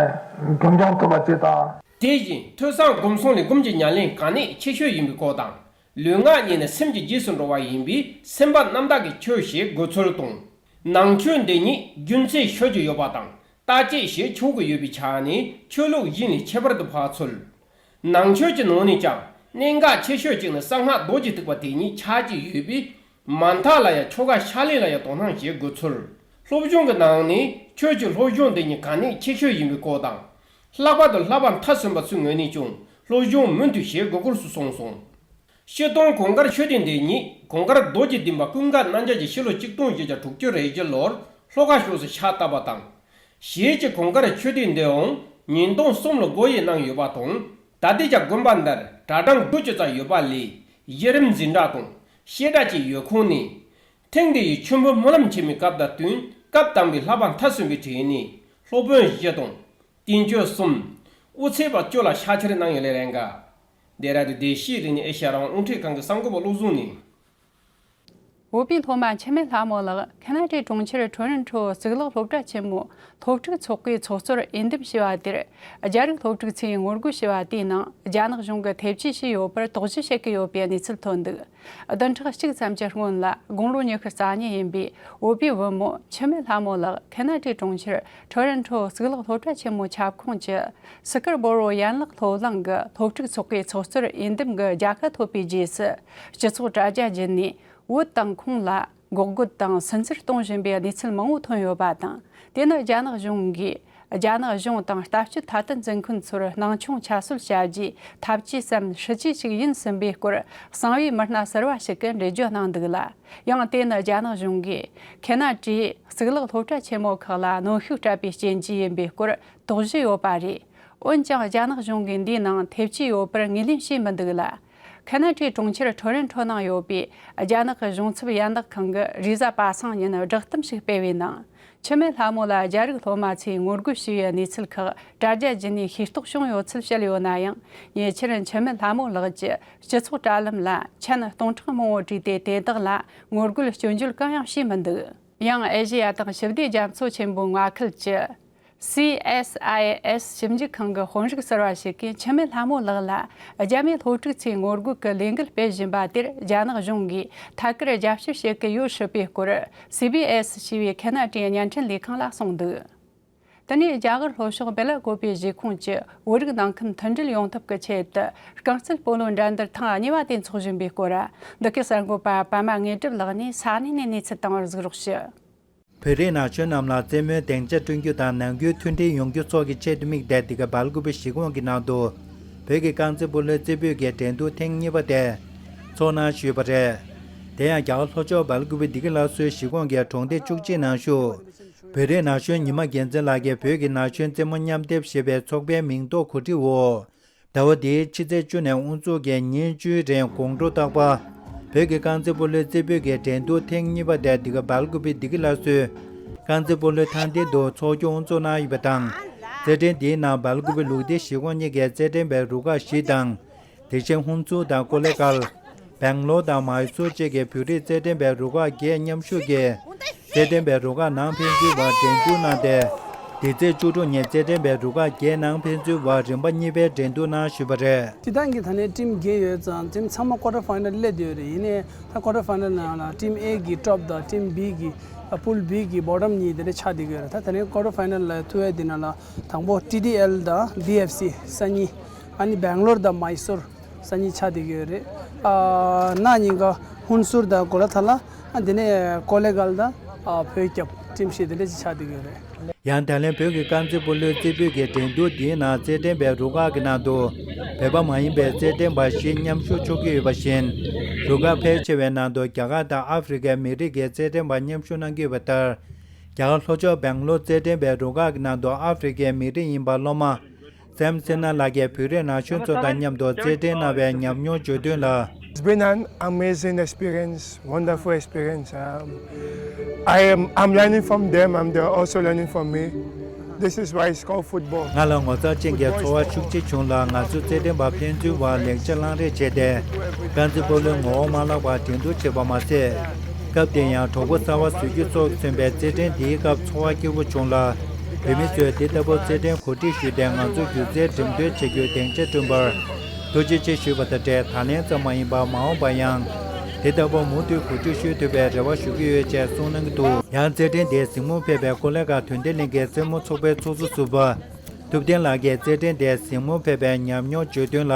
རྒྱུན་སྐྱོང་ཐུབ་པ་བཅས་དང་། དེ་བཞིན་ཐོས་བསམ་སྒོམ་གསུམ་ལས་སྒོམ་གྱི་ཉམས་ལེན་གལ་གནད་ཆེ་ཤོས་ཡིན་པའི་སྐོར་དང་། ལུས་ངག་གཉིས་ནི་སེམས་ཀྱི་རྗེས་སུ་འགྲོ་བ་ཡིན་པས་སེམས་པ་རྣམ་དག་གི་ཆོས་ཞེས་དགོས་ཚུལ་དང་། ནང་ཆོས་འདི་ཉིད་རྒྱུན་ཚད་ཤོད་ཀྱི་ཡོད་པ་དང་། བརྟག་དཔྱད་བྱེད་ཆོག་གི་ཡོད་པའི་ཆ་ནས་ཆོས་ལུགས་གཞན་ལས་ཁྱད་པར་དུ་འཕགས་ཚུལ། ནང་ཆོས་ཀྱི་ནང་ནས་ཀྱང་གནད་འགག་ཆེ་ཤོས་གཅིག་ནི་གསང་སྔགས་རྡོ་རྗེ་ཐེག་པ་དེ་ཉིད་ཆགས་ཀྱི་ཡོད་པས། མ་མཐའ་ལ་ཡང་ཆོ་ག་ཕྱག་ལེན་ལ་ཡང་དོ་སྣང་བྱེད་དགོས་ཚུལ། སློབ་སྦྱོང་གི་ནང་ནས་ཆོས་ཀྱི་སློབ་སྦྱོང་འདི་ཉིད་གལ་གནད་ཆེ་ཤོས་ཡིན་པའི་སྐོར་དང་། ལྷག་པར་དུ་བསླབ་པ་མཐར་སོན་པ་ཚོའི་ངོས་ནས་ཀྱང་སློབ་སྦྱོང་མུ་མཐུད་བྱེད་དགོས་སྐོར་སོགས་གསུངས་སོང་། སྤྱིར་བཏང་གོང་དཀར་ཆོས་སྡེ་འདི་ཉིད་གོང་དཀར་རྡོ་རྗེ་ལྡན་པ་ཀུན་དགའ་རྣམ་རྒྱལ་གྱིས་ཕྱི་ལོ་ཆིག་སྟོང་བཞི་བརྒྱ་དྲུག་ཅུ་རེ་བཞི་ལོར་ལྷོ་ཁ་ཕྱོགས་སུ་ཕྱག་བཏབ་པ་དང་། གཞིས་ཀྱི་གོང་དཀར་ཆོས་སྡེ་འདིའང་ཉིས་སྟོང་གསུམ་ལོར་སྒོ་དབྱེ་གནང་ཡོད་པ་དང་། ད་ལྟའི་ཆར་དགོན་པ་འདིར་གྲྭ་གྲངས་དགུ་བཅུ་ཙམ་ཡོད་པ་ལས་གཞི་རིམ་འཛིན་གྲྭ་དང་བཤད་གྲྭ་བཅས་ཡོད་ཁུངས་ནས། ཐེངས་འདི་ཡི་མཆོད་འབུལ་སྨོན་ལམ་ཆེན་མོའི་སྐབས་དང་བསྟུན་སྐབས་དང་པོའི་བསླབ་པ་མཐར་སོན་པའི་གྲས་ནས་སློབ་དཔོན་བཞི་དང་། བསྟན་བཅོས་གསུམ། དབུ་ཚད་པ་བཅུ་ལ་ཕྱག་འཁྱེར་གནང་ཡོད་ལེ་རེད་འགའ། འདི་ར་དུ་བདེ་སྐྱིད་རིག་གནས་ཨེ་ཤ་ཡ་རང་དབང་རླུང་འཕྲིན་ཁང་གི་གསར་འགོད་པ་བློ་བཟང་ནས། བོད་པའི་སློབ་མ་འཆི་མེད་ལྷ་མོ་ལགས་ཁེ་ན་ཌའི་གྲོང་ཁྱེར་ཊོ་རོན་ཊོ་གཙུག་ལག་སློབ་གྲྭ་ཆེན་མོའི་སློབ་ཕྲུག་ཚོགས་པའི་ཚོགས་གཙོར་འོས་འདེམས་བྱས་པ་དེར། རྒྱ་རིགས་སློབ་ཕྲུག་ཚོས་ངོ་རྒོལ་བྱས་པ་དེའི་ནང་རྒྱ་ནག་གཞུང་གིས་ཐེ་བྱུས་བྱས་ཡོད་པར་དོགས་གཞི་བྱེད་ཀྱི་ཡོད་པའི་གནས་ཚུལ་ཐོན་འདུག། བདུན་ཕྲག་གཅིག་ཙམ་གྱི་སྔོན་ལ་དགུང་ལོ་ཉི་ཤུ་རྩ་གཉིས་ཡིན་པའི་བོད་པའི་བུ་མོ་འཆི་མེད་ལྷ་མོ་ལགས་ཁེ་ན་ཌའི་གྲོང་ཁྱེར་ཊོ་རོན་ཊོ་གཙུག་ལག་སློབ་གྲྭ་ཆེན་མོའི་ཁྱབ་ཁོངས་ཀྱི་སི་ཀར་སྦོ་རོ་ཡན་ལག་སློབ་གླིང་གི་སློབ་ཕྲུག་ཚོགས་པའི་ཚོགས་གཙོར་འོས་འདེམས་ཀྱི་རྒྱལ་ཁ་ཐོབ་པའི་རྗེས་སུ། སྤྱི་ཚོགས་དྲ་རྒྱ་བརྒྱུད་ནས་བོད་དང་ཁོང་ལ་འགོག་རྒོལ་དང་སུན་གཙེར་གཏོང་བཞིན་པའི་གནས་ཚུལ་མང་པོ་ཐོན་ཡོད་པ་དང་། དེ་ནི་རྒྱ་ནག་གཞུང་གིས་རྒྱ་ནག་གཞུང་དང་ལྟ་སྤྱོད་ཐ་དད་འཛིན་མཁན་ཚོར་སྣང་ཆུང་ཆ་སྲོལ་བྱ་རྒྱུའི་ཐབས་ཇུས་སམ་སྲིད་ཇུས་ཤིག་ཡིན་ཟིན་པའི་སྐོར། གསང་བའི་མི་སྣ་ཟུར་པ་ཞིག་གིས་འགྲེལ་བརྗོད་གནང་འདུག་ལ། ཡང་དེ་ནི་རྒྱ་ནག་གཞུང་གིས་ཁེ་ན་ཌའི་གཙུག་ལག་སློབ་གྲྭ་ཆེན་མོ་ཁག་ལ་གནོན་ཤུགས་སྤྲད་པའི་རྐྱེན་གྱིས་ཡིན་པའི་སྐོར་དོགས་གཞི་ཡོད་པ་རེད། འོན་ཀྱང་རྒྱ་ནག་གཞུང་གིས་འདིའི་ནང་ཐེ་བྱུས་ཡོད་པར་ངོས་ལེན་བྱས་མི་འདུག་ལ། ཁེ་ན་ཌའི་གྲོང་ཁྱེར་ཊོ་རོན་ཊོ་ནང་ཡོད་པའི་རྒྱ་ནག་གི་གཞུང་ཚབ་ཡན་ལག་ཁང་གི་རེས་གཟའ་པ་སངས་ཉིན་བསྒྲགས་གཏམ་ཞིག་སྤེལ་བའི་ནང་། འཆི་མེད་ལྷ་མོ་ལ་རྒྱ་རིགས་སློབ་མ་ཚོས་ངོ་རྒོལ་བྱས་པའི་གནས་ཚུལ་ཁག་དྲ་རྒྱ་བརྒྱུད་ནས་ཤེས་རྟོགས་བྱུང་ཡོད་ཚུལ་བཤད་ཡོད་ན་ཡང་། ཉེ་ཆར་འཆི་མེད་ལྷ་མོ་ལགས་ཀྱི་སྤྱི་ཚོགས་དྲ་ལམ་ལ་མཆན་སྟོང་ཕྲག་མང་བོ་བྲིས་ཏེ། དེ་དག་ལ་ངོ་རྒོལ་སྐྱོན་བརྗོད་གང་ཡང་བྱས་མི་འདུག། ཡང་ཨེ་ཤེ་ཡ་དང་ཞི་བདེ་རྒྱ་མཚོ་ཆེན་པོའི་མངའ་ཁུལ་གྱི་སི་ཨེས་ཨའི་ཨེས་ཞིབ་འཇུག་ཁང་གི་དཔོན་རིགས་ཟུར་པ་ཞིག་གིས་འཆི་མེད་ལྷ་མོ་ལགས་ལ་རྒྱ་མིའི་སློབ་ཕྲུག་ཚོས་ངོ་རྒོལ་གྱི་ལས་འགུལ་སྤེལ་བཞིན་པ་དེར་རྒྱ་ནག་གཞུང་གིས་ཐད་ཀར་རྒྱབ་སྐྱོར་བྱེད་ཀྱི་ཡོད་སྲིད་པའི་སྐོར། སི་བི་ཨེས་ཞེས་པའི་ཁེ་ན་ཊའི་བརྙན་འཕྲིན་ལས་ཁང་ལ་གསུངས་འདུག། དེ་ནས་རྒྱ་གར་ལྷོ་ཕྱོགས་སྦེ་ལ་ཀོ་པའི་གཞིས་ཁོངས་ཀྱི་བོད་རིགས་ནང་ཁུལ་མཐུན་སྒྲིལ་ཡོང་ཐབས་ཀྱི་ཆེད་དུ། རྐང་རྩེད་སྤོ་ལོ་འགྲན་བསྡུར་ཐེངས་གཉིས་པ་དེ་འཚོགས་བཞིན་པའི་སྐོར། འདི་གའི་གསར་འགོད་པ་པད་མ་དངོས་གྲུབ་ལགས་ནས་ས་གནས་ནས་གནས་ཚུལ་བཏང་བར་གཟིགས་རོགས་ཞུ། བོད་རིགས་ན་གཞོན་རྣམས་ལ་རྩེད་མོའི་སྡིངས་ཆ་བསྐྲུན་རྒྱུ་དང་ནང་ཁུལ་མཐུན་སྒྲིལ་ཡོང་རྒྱུ་སོགས་ཀྱི་ཆེད་དུ་དམིགས་ཏེ། འདི་ག་སྦེལ་ཀོབ་གཞིས་ཁོངས་ཀྱི་ནང་དུ་བོད་ཀྱི་རྐང་རྩེད་སྤོ་ལོའི་རྩེ་ཕུད་ཀྱི་འགྲན་བསྡུར་ཐེངས་གཉིས་པ་དེ་འཚོགས་གནང་ཞུས་པ་རེད། དེ་ཡང་རྒྱ་གར་ལྷོ་ཕྱོགས་སྦེལ་ཀོབ་བདེ་སྐྱིད་སླར་གསོའི་གཞིས་ཁོངས་ཀྱི་གྲོང་སྡེ་བཅུ་གཅིག་ནང་བཞུགས། བོད་རིགས་ན་གཞོན་ཉི་མ་རྒྱལ་མཚན་ལགས་ཀྱིས་བོད་ཀྱི་ན་གཞོན་རྩེད་མོ་མཉམ་སྡེབ་ཞེས་པའི་ཚོགས་པའི་མིང་འདོགས་གོ་སྒྲིག་འོག་ཟླ་བ་འདིའི་ཕྱི་ཚེས་བཅུ་ནས་དབུ་འཛུགས་ཀྱིས་ཉིན་བཅུའི་རིང་དགོང་དྲོ་རྟག་པར་བོད་ཀྱི་རྐང་རྩེད་སྤོ་ལོའི་རྩེ་ཕུད་ཀྱི་འགྲན་བསྡུར་ཐེངས་གཉིས་པ་དེ་འདི་ག་སྦེལ་ཀོབ་བདེ་སྐྱིད་སླར་གསོའི་རྐང་རྩེད་སྤོ་ལོའི་ཐང་སྟེང་དུ་འཚོགས་རྒྱུ་དབུ་འཛུགས་གནང་ཡོད་པ་དང་། རྩེད་འགྲན་འདིའི་ནང་སྦེལ་ཀོབ་ལུགས་བདེ་གཞིས་ཁོངས་གཉིས་ཀྱི་རྩེད་འགྲན་པའི་རུ་ཁག་བཞི་དང་། དེ་བཞིན་ཧུན་སུར་དང་ཀོ་ལེ་གལ། སྦེང་ལོར་དང་མཱི་སུར་བཅས་ཀྱི་བོད་རིགས་རྩེད་འགྲན་པའི་རུ་ཁག་བརྒྱད་མཉམ་ཞུགས་ཀྱིས། རྩེད་འགྲན་པའི་རུ་ཁག་ནང་ཕན་ཚུན་བར་འགྲན་བསྡུར་གནང་སྟེ། འདི་ཚེས་བཅུ་དྲུག་ཉིན་རྩེད་འགྲན་པའི་རུ་ཁག་བརྒྱད་ནང་ཕན་ཚུན་བར་རིམ་པ་གཉིས་པའི་འགྲན་བསྡུར་གནང་ཞུས་པ་རེད། སྤྱིར་བཏང་གི་ད་ནས་ཊིམ་བརྒྱད་ཡོད་ཙང་ཊིམ་ཚང་མ་ཀོ་ཊར་ཕའི་ནལ་སླེབས་བསྡད་ཡོད་རེད། ཡིན་ནའི་ད་ཀོ་ཊར་ཕའི་ནལ་ནང་ལ་ཊིམ་ཨེ་གི་ཊོབ་དང་ཊིམ་བི་གི་ཨ་པུལ་བི་གི་བོ་ཊམ་གཉིས་དེ་འདྲ་ཆགས་བསྡད་ཀྱི་ཡོད་རེད། ད་ད་ནས་ཀོ་ཊར་ཕའི་ནལ་ལ་ཐུག་ཡས་དེ་ནང་ལ་དང་པོ་ཊི་ཌི་ཨེལ་དང་ཌི་ཨེཕ་སི་སང་ཉིན། ཨ་ནི་སྦེང་ལོར་དང་མཱི་སུར་སང་ཉིན་ཆགས་བསྡད་ཀྱི་ཡོད་རེད། ཨ་གནངས་ཉིན་ཀ་ཧུན་སུར་དང་གོ་ལ་ཐ་ལ། ཨ་དེ་ནས་ཀོ་ལེ་གལ་དང་ཨ་བོད་རྒྱབ་ཊིམ་བཞི་དེ་འདྲ་ཞིག་ཆགས་བསྡད་ཀྱི་ཡོད་རེད། ཡང་ད་ལན་བོད་ཀྱི་རྐང་རྩེད་སྤོ་ལོའི་རྩེ་ཕུད་ཀྱི་འགྲན་བསྡུར་འདིའི་ནང་རྩེད་འགྲན་པའི་རུ་ཁག་གི་ནང་དུ་བོད་པ་མ་ཡིན་པའི་རྩེད་འགྲན་པ་བཞི་མཉམ་ཞུགས་ཆོག་གི་ཡོད་པ་བཞིན། རུ་ཁག་ཕལ་ཆེ་བའི་ནང་དུ་རྒྱ་གར་དང་ཨ་ཧྥེ་རི་ཁའི་མི་རིགས་ཀྱི་རྩེད་འགྲན་པ་མཉམ་ཞུགས་གནང་གི་ཡོད་པ་ལྟར། རྒྱ་གར་ལྷོ་ཕྱོགས་སྦེང་ལོར་རྩེད་འགྲན་པའི་རུ་ཁག་གི་ནང་དུ་ཨ་ཧྥེ་རི་ཁའི་མི་རིགས་ཡིན་པ་སློབ་མ། སེམ་སེ་ན་ལགས་ཀྱིས་བོད་རིགས་ན་གཞོན་ཚོ་དང་མཉམ་དུ་རྩེད་འགྲན་གནང་བའི་ཉམས་མྱོང་བརྗོད་དོན་ལ། It's been an amazing experience, wonderful experience. Um, I am, I'm learning from them, and they're also learning from me. This is why it's called football. ང་ལ་ངོ་མཚར་ཅན་གྱི་ཚོར་བ་ཤུགས་ཆེ་བྱུང་ལ། ང་ཚོ་རྩེད་འགྲན་པ་ཕན་ཚུན་བར་ལེགས་ཆ་གླེང་རེས་བྱས་ཏེ། རྐང་རྩེད་སྤོ་ལོའི་ངོ་བོ་མ་བརླག་པར་འགྲན་བསྡུར་བྱས་པ་མ་ཟད། སྐབས་དེ་ཡང་གྲོགས་པོ་གསར་བ་བཟོ་རྒྱུ་སོགས་མཚོན་པའི་རྩེད་འགྲན་འདིའི་སྐབས་ཚོར་བ་སྐྱིད་པོ་བྱུང་ལ། བོད་མི་ཚོས་དེ་ལྟ་བུ་རྩེད་འགྲན་གོ་སྒྲིག་ཞུས་ཏེ། ང་ཚོ་སྒྱུ་རྩལ་འགྲེམས་སྟོན་བྱེད་རྒྱུའི་སྡིངས་ཆ་བསྐྲུན་པར་ཐུགས་རྗེ་ཆེ་ཞུས་པ་དང་འབྲེལ། ད་ལན་ཙམ་མ་ཡིན་པར་མ་འོངས་པར་ཡང་དེ་ལྟ་བུ་མུ་མཐུད་གོ་སྒྲིག་ཞུ་ཐུབ་པའི་རེ་བ་ཞུ་གི་ཡོད་ཅེས་གསུངས་གནང་གི་འདུག། ཡང་རྩེད་འགྲན་དེར་གཟིགས་མོར་ཕེབས་པའི་ཀོ་ལེ་གལ་དོན་ལྡན་གླིང་གི་རྩེད་མོ་ཚོགས་པའི་ཚོགས་གཙོ་ཟུར་པ། ཐུབ་བསྟན་ལགས་ཀྱིས་རྩེད་འགྲན་དེར་གཟིགས་མོར་ཕེབས་པའི་ཉམས་མྱོང་བརྗོད་དོན་ལ།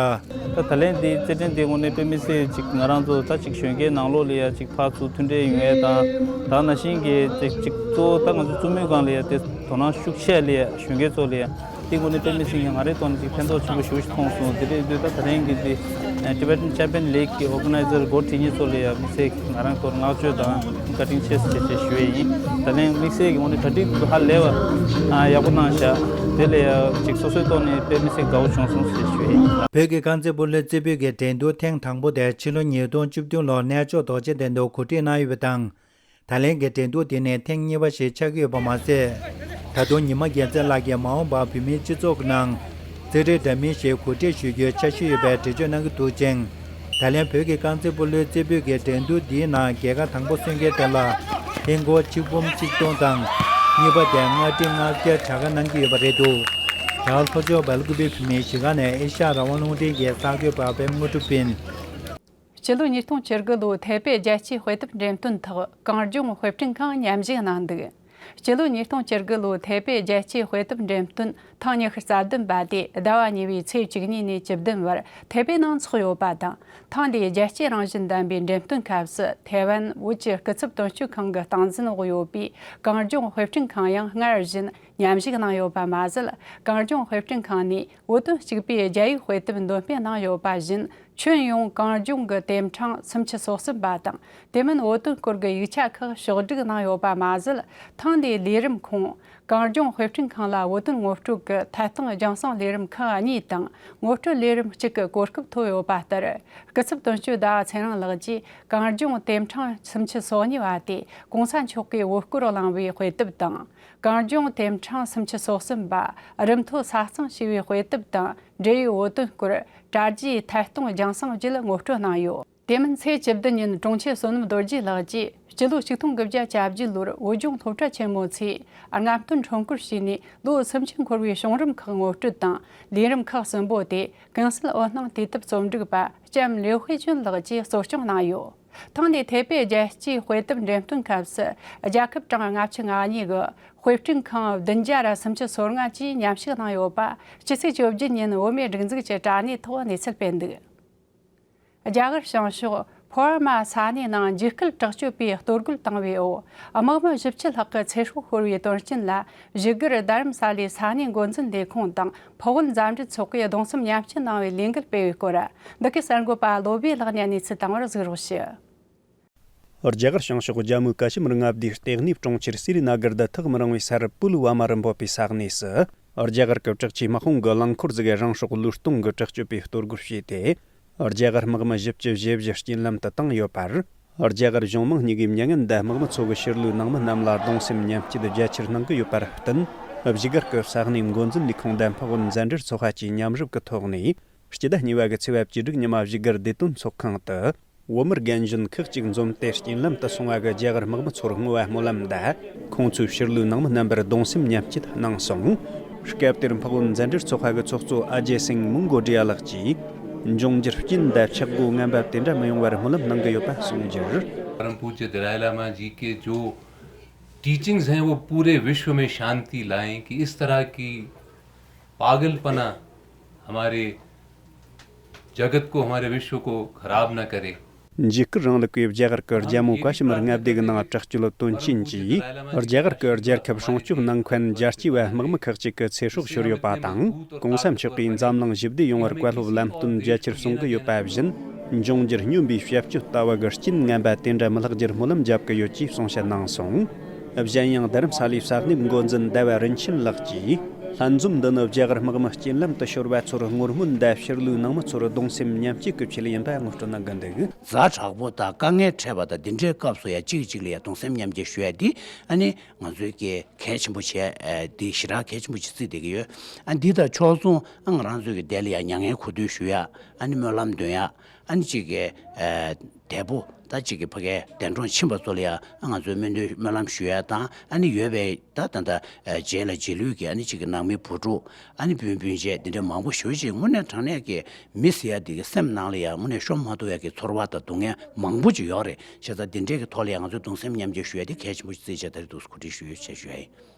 ད་ད་ལན་འདི་རྩེད་འགྲན་འདི་དངོས་གནས་དཔེ་མི་སྲིད་ཅིག་ང་རང་ཚོ་ད་ཅིག་གཞོན་སྐྱེས་ནང་ལོགས་ལ་ཡ་ཅིག་ཕར་ཚུར་མཐུན་འབྲེལ་ཡོང་ཡས་དང་། ད་ནང་བཞིན་གྱི་ཅིག་ཅིག་གཙོ་བོ་ད་ང་ཚོ་རྩེད་མོའི་སྒང་ལ་ཡ་དེ་དོ་སྣང་ཤུགས་ཆེ་ལ་ཡ་གཞོན་སྐྱེས་ཚོ་ལ་ཡ་འདི་དངོས་གནས་དཔེ་མི་སྲིད་ང་རའི་ཐོག་ནས་ཅིག་ཕན་ཐོགས་ཆེན་པོ་ཞེ་པོ་ཞིག་མཐོང་སོང་། དེ་འདྲ་ཡིན་དུས་ད་ད་ལན་གྱི་འདི་Tibetan Champion League་གི་ཨོར་ག་ནའི་ཛར་འགོ་ཁྲིད་མཁན་ཚོ་ལ་ཡ་དམིགས་བསལ་ང་རང་ཐོག་བསྔགས་བརྗོད་དང་བཀའ་དྲིན་ཆེ་ཟེར་བྱས་ཞུ་ཡས་ཡིན། ད་ལན་དམིགས་བསལ་གྱི་ངོས་ནས་གྲ་སྒྲིག་ཧ་ལས་པ་ཡག་པོ་གནང་ཤག། དེ་ལ་ཡ་ཅིག་སོ་སོའི་ཐོག་ནས་དཔེ་མི་སྲིད་དགའ་བོ་བྱུང་སོང་ཞེས་ཞུ་ཡས་ཡིན། བོད་ཀྱི་རྐང་རྩེད་སྤོ་ལོའི་རྩེ་ཕུད་ཀྱི་འགྲན་བསྡུར་ཐེངས་དང་པོ་དེ་ཕྱི་ལོ་ཉིས་སྟོང་བཅུ་བདུན་ལོར་གནས་མཆོག་རྡོ་རྗེ་གདན་དུ་གོ་སྒྲིག་གནང་ཡོད་པ་དང་། ད་ལན་གྱི་འགྲན་བསྡུར་དེ་ནི་ཐེངས་གཉིས་པ་ཞིག་ཆགས་ཀྱི་ཡོད་པ་མ་ཟད། ད་དུང་ཉི་མ་རྒྱལ་མཚན་ལགས་ཀྱིས་མ་འོངས་པར་བོད་མིའི་སྤྱི་ཚོགས་ཀྱི་ནང་རྩེད་རིགས་འདྲ་མིན་ཞིག་གོ་སྒྲིག་ཞུ་རྒྱུའི་འཆར་གཞི་ཡོད་པའི་འགྲེལ་བརྗོད་གནང་གི་འདུག་ཅིང་། ད་ལན་བོད་ཀྱི་རྐང་རྩེད་སྤོ་ལོའི་རྩེ་ཕུད་ཀྱི་འགྲན་བསྡུར་འདིའི་ནང་རྒྱལ་ཁ་དང་པོ་སོན་མཁན་དེ་ལ་ཧིན་སྒོར་ཆིག་འབུམ་ཆིག་སྟོང་དང་། གཉིས་པ་དེ་ལྔ་ཁྲི་ལྔ་བརྒྱ་གྲངས་ཀ་གནང་གི་ཡོད་པ་རེད་འདུག། རྒྱ་གར་ལྷོ་ཕྱོགས་སྦེལ་ཀུ་པེ་བོད་མིའི་གཞིས་ཁང་ནས་ཨེ་ཤ་ཡ་རང་དབང་རླུང་འཕྲིན་གྱི་གསར་འགོད་པ་པད་མ་དངོས་གྲུབ་ཡིན། སྤྱི་ལོ་ཉིས་སྟོང་བཅུ་དགུ་ལོའི་ཐའེ་པེ་རྒྱལ་སྤྱིའི་དཔེ་དེབ་འགྲེམས་སྟོན་ཐོག་གངས་ལྗོངས་དཔེ་སྐྲུན་ཁང་མཉམ་ཞུགས་གནང་འདུག། སྤྱི་ལོ་ཉིས་སྟོང་བཅུ་དགུ་ལོའི་ཐའེ་པེ་རྒྱལ་སྤྱིའི་དཔེ་དེབ་འགྲེམས་སྟོན་ཐེངས་ཉི་ཤུ་རྩ་བདུན་པ་དེ་ཟླ་བ་གཉིས་པའི་ཚེས་བཅུ་གཉིས་ནས་བཅུ་བདུན་བར་ཐའེ་པེ་ནང་འཚོགས་ཡོད་པ་དང་། ཐེངས་འདིའི་རྒྱལ་སྤྱིའི་རང་བཞིན་ལྡན་པའི་འགྲེམས་སྟོན་སྐབས་སུ་ཐའེ་ཝན་བོད་ཀྱི་སྐུ་ཚབ་དོན་གཅོད་ཁང་གི་སྟངས་འཛིན་འོག་ཡོད་པའི་གངས་ལྗོངས་དཔེ་སྐྲུན་ཁང་ཡང་སྔར་བཞིན་མཉམ་ཞུགས་གནང་ཡོད་པ་མ་ཟད། གངས་ལྗོངས་དཔེ་སྐྲུན་ཁང་ནས་བོད་དོན་གཅིག་པའི་རྒྱ་ཡིག་དཔེ་དེབ་འདོན་སྤེལ་གནང་ཡོད་པ་བཞིན། ཁྱོན་ཡོངས་གངས་ལྗོངས་ཀྱི་དེབ་ཕྲེང་སུམ་ཅུ་སོ་གསུམ་པ་དང་། དེ་མིན་བོད་དོན་སྐོར་གྱི་ཡིག་ཆ་ཁག་ཕྱོགས་བསྒྲིགས་གནང་ཡོད་པ་མ་ཟད། ཐེངས་འདིའི་ལས་རིམ་ཁོངས་ གངས་ལྗོངས་དཔེ་སྐྲུན་ཁང་ལ་བོད་དོན་ངོ་སྤྲོད་ཀྱི་ཐད་གཏོང་རྒྱང་སྲིང་ལས་རིམ་ཁག་གཉིས་དང་ངོ་སྤྲོད་ལས་རིམ་གཅིག་གི་གོ་སྐབས་ཐོབ་ཡོད་པ་ལྟར། སྐུ་ཚབ་དོན་གཅོད་ཟླ་བ་ཚེ་རིང་ལགས་ཀྱིས་གངས་ལྗོངས་དེབ་ཕྲེང་སུམ་ཅུ་སོ་གཉིས་པ་དེ་གོང་ས་མཆོག་གིས་བོད་སྐོར་གླེང་བའི་དཔེ་དེབ་དང་། གངས་ལྗོངས་དེབ་ཕྲེང་སུམ་ཅུ་སོ་གསུམ་པ་རིམ་མཐོ་ས་གཙང་ཞེས་པའི་དཔེ་དེབ་དང་འབྲེལ་ཡོད་བོད་དོན་སྐོར་དྲ་རྒྱའི་ཐད་གཏོང་རྒྱང་སྲིང་བརྒྱུད་ངོ་སྤྲོད་གནང་ཡོད། དེ་མིན་ཚེས་བཅུ་བདུན་ཉིན་དྲུང་ཆེ་བསོད་ནམས་རྡོ་རྗེ་ལགས་ཀྱིས་སྤྱི་ལོ་ཆིག་སྟོང་དགུ་བརྒྱ་གྱ་བརྒྱད་ལོར་བོད་ལྗོངས་སློབ་གྲྭ་ཆེན་མོ་ཚེ་རྔམ་སྟོན་ཁྲོམ་སྐོར་བྱས་ནས་ལོ་སུམ་ཅུ་འཁོར་བའི་བྱུང་རིམ་ཁག་ངོ་སྤྲོད་དང་ལས་རིམ་ཁག་གསུམ་པོ་དེ་གུང་སྲིད་འོད་སྣང་དུས་དེབ་རྩོམ་སྒྲིག་པ་ལྕམ་ལིའུ་ཧུའེ་ཅུན་ལགས་ཀྱིས་གཙོ་སྐྱོང་གནང་ཡོད། ཐེངས་འདིའི་ཐེ་པེ་རྒྱལ་སྤྱིའི་དཔེ་དེབ་འགྲེམས་སྟོན་སྐབས་སུ་རྒྱལ་ཁབ་གྲངས་ལྔ་བཅུ་ང་གཉིས་ཀྱི་དཔེ་སྐྲུན་ཁང་བདུན་བརྒྱ་ར་སུམ་ཅུ་སོ་ལྔ་བཅས་མཉམ་ཞུགས་གནང་ཡོད་པ་སྤྱི་ཚེས་བཅོ་བརྒྱད་ཉིན་བོད་མིའི་སྒྲིག་འཛུགས་ཀྱི་དྲ་གནས་ཐོག་གནས་ཚུལ་སྤེལ་འདུག། རྒྱ་གར་བྱང་ཕྱོགས་ཕོ་ཨ་མ་ས་གནས་ནང་འཇིགས་སྐུལ་དྲག་སྤྱོད་པས་གཏོར་རྒོལ་བཏང་བའི་འོག་དམག་མི་བཞི་བཅུ་ལྷག་གི་ཚེ་སྲོག་ཤོར་བའི་དོན་རྐྱེན་ལ་བཞུགས་སྒར་རྡ་རམ་ས་ལའི་ས་གནས་འགོ་འཛིན་ལས་ཁུངས་དང་ཕ་བོད་མཛའ་འབྲེལ་ཚོགས་པས་གདུང་སེམས་མཉམ་སྐྱེད་གནང་བའི་ལས་འགུལ་སྤེལ་བའི་སྐོར། འདི་གའི་གསར་འགོད་པ་བློ་བྷེ་ལགས་ནས་གནས་ཚུལ་བཏང་བར་གཟིགས་རོགས་ཞུ། རྒྱ་གར་བྱང་ཕྱོགས་ཇམ་མུ་ཀ་ཤི་མིར་མངའ་སྡེའི་ལྟེ་གནས་གྲོང་ཁྱེར་སི་རི་ན་གར་དུ་ཐག་མི་རིང་བའི་སར་པུལ་ཝ་མ་རི་འབོད་པའི་ས་གནས་སུ། རྒྱ་གར་གྱི་དྲག་ཆས་དམག་དཔུང་གི་རླངས་འཁོར་ཟིག་གིས་རང་སྲོག་བློས་གཏོང་གི་དྲག་སྤྱོད་པས་གཏོར་རྒོལ་བྱས་ཏེ། རྒྱ་གར་དམག་མི་བཞི་བཅུ་ཞེ་བཞི་རྐྱེན་ལམ་དུ་བཏང་ཡོད་པར། རྒྱ་གར་གཞུང་མང་གཉིས་ཀྱི་མྱ་ངན་འདས་དམག་མི་ཚོ་གི་ཕྱིར་ལོག་ནང་མི་རྣམས་ལ་གདུང་སེམས་མཉམ་སྐྱེད་རྒྱ་ཆེར་གནང་གི་ཡོད་པར་བརྟེན། བཞུགས་སྒར་གྱི་ས་གནས་འགོ་འཛིན་ལས་ཁུངས་དང་ཕ་བོད་མཛའ་འབྲེལ་ཚོགས་པ་བཅས་མཉམ་རུབ་ཀྱི་ཐོག་ནས། སྤྱི་ཟླ་གཉིས་པ་གི་ཚེས་པ་བཅུ་དྲུག་ཉི་མ་བཞུགས་སྒར་བདེ་དོན་ཚོགས་ཁང་དུ། བོད་མིར་རྒན་གཞོན་ཁག་ཅིག་འཛོམས་ཏེ་རྐྱེན་ལམ་དུ་སོང་བ་གི་རྒྱ་གར་དམག་མི་ཚོར་བསྔོ་བ་སྨོན་ལམ་དང་། ཁོང་ཚོའི་ཕྱིར་ལོག་ནང་མི་རྣམ་པར་གདུང་སེམས་མཉམ་སྐྱེད་གནང་སོང་། སྐབས་དེར་འཕགས་བོད་མཛའ་འབྲེལ་ཚོགས་པ་གི་ཚོགས་གཙོ་ཨ་ཇེ་སིང་མུང་གོ་ཌི་ཡ་ལགས་ཀྱིས། འབྱུང་འགྱུར་རྐྱེན་དང་ཆག་སྒོ་ངན་པ་དེ་འདྲ་མི་ཡོང་བར་སྨོན་ལམ་གནང་གི་ཡོད་པ་གསུངས་རྒྱུར། परम पूज्य दलाई लामा जी के जो टीचिंग्स हैं, वो पूरे विश्व में शांति लाएं कि इस तरह की पागलपना हमारे जगत को, हमारे विश्व को खराब न करे। འཇིགས་སྐུལ་རིང་ལུགས་པས་རྒྱ་གར་གྱི་རྒྱལ་མོ་ཀ་ཤི་མིར་མངའ་སྡེ་གི་ནང་དྲག་སྤྱོད་དོན་རྐྱེན་གྱིས་རྒྱ་གར་གྱི་རྒྱལ་ཁབ་སྲུང་སྐྱོབ་གནང་མཁན་རྒྱལ་གཅེས་པ་དམག་མི་ཁག་ཅིག་གི་ཚེ་སྲོག་ཤོར་ཡོད་པ་དང་། གོང་ས་མཆོག་གིས་འཛམ་གླིང་ཞི་བདེ་ཡོང་བར་བཀའ་སློབ་ལམ་སྟོན་རྒྱ་ཆེར་གསུང་གི་ཡོད་པ་བཞིན། འབྱུང་འགྱུར་སྨྱོན་པའི་བྱ་སྤྱོད་ལྟ་བུ་གི་རྐྱེན་ངན་པ་དེ་འདྲ་མི་ལྷག་རྒྱུར་སྨོན་ལམ་རྒྱབ་ཀྱི་ཡོད་ཅེས་གསུང་བཤད་གནང་སོང་། གཞན་ཡང་རྡ་རམ་ས་ལའི་ས་གནས་འགོ་འཛིན་ཟླ་བ་རིན་ཆེན་ལགས་ཀྱིས། ལྷན་འཛོམས་འདི་ནི་རྒྱ་གར་དམག་མི་རྐྱེན་ལམ་དུ་ཤོར་བ་ཚོར་བསྔོ་སྨོན་དང་ཕྱིར་ལོག་ནང་མི་ཚོར་གདུང་སེམས་མཉམ་སྐྱེད་ཀྱི་ཆེད་ཡིན་པ་ངོ་སྤྲོད་གནང་གི་འདུག། ཛ་དྲག་པོ་དང་དཀའ་ངལ་འཕྲད་པ་དང་། འདི་འདྲའི་སྐབས་སུ་ཡང་གཅིག་གིས་གཅིག་ལ་ཡང་གདུང་སེམས་མཉམ་སྐྱེད་ཞུ་ཡ་འདི་ཨ་ནི་ང་ཚོའི་གི་གལ་ཆེན་པོ་བྱས། ཨ། འདི་ཞེ་དྲག་གལ་ཆེན་པོ་ཅིག་བརྩིས་བསྡད་ཀྱི་ཡོད། ཨ། འདི་དང་ཕྱོགས་མཚུངས། ཨ། ང་རང་ཚོའི་གི་དེ་ལ་ཡང་མྱ་ངན་གུས་འདུད་ཞུ་ཡ། ཨ་ནི་སྨོན་ལམ་འདོན་ཡ། ཨ་ནི་གཅིག་གི། ཨ། འདས་པོ་ད་གཅིག་གི་ཕ་གིའི་གདན་དྲོངས་ཕྱིན་པ་ཚོ་ལ་ཡང་ང་ཚོས་སྨོན་འདུན་སྨོན་ལམ་ཞུ་ཡ་དང་། ཨ་ནི་ཡོད་པའི་ད་ད་ལྟ་རྗེས་ལ་རྗེས་ལུས་ཀྱི་ཨ་ནི་གཅིག་གི་ནང་མི་བུ་ཕྲུག། ཨ་ནི་སྤུན་སྤུན་མཆེད་འདི་འདྲ་མང་པོ་ཞེ་པོ་ཅིག་དངོས་གནས་དྲང་གནས་ཀྱི་མི་ཟེར་ཡ་འདི་གི་སེམས་ནང་ལ་ཡང་དངོས་གནས་ཤོར་མ་ཐུབ་ཡ་གི་ཚོར་བ་དང་སྡུག་བསྔལ་མང་པོ་ཅིག་ཡོད་རེད། བྱས་ཙང་འདི་འདྲའི་གི་ཐོག་ལ་ཡང་ང་ཚོས་གདུང་སེམས་མཉམ་སྐྱེད་ཞུ་ཡ་དེ་གལ་ཆེན་པོ་ཅིག་བརྩིས་བྱས་ད་རེས་འདུག་སེ་གོ་སྒྲིག་ཞུ་ཡོད་ཅེས་ཞུ་ཡ་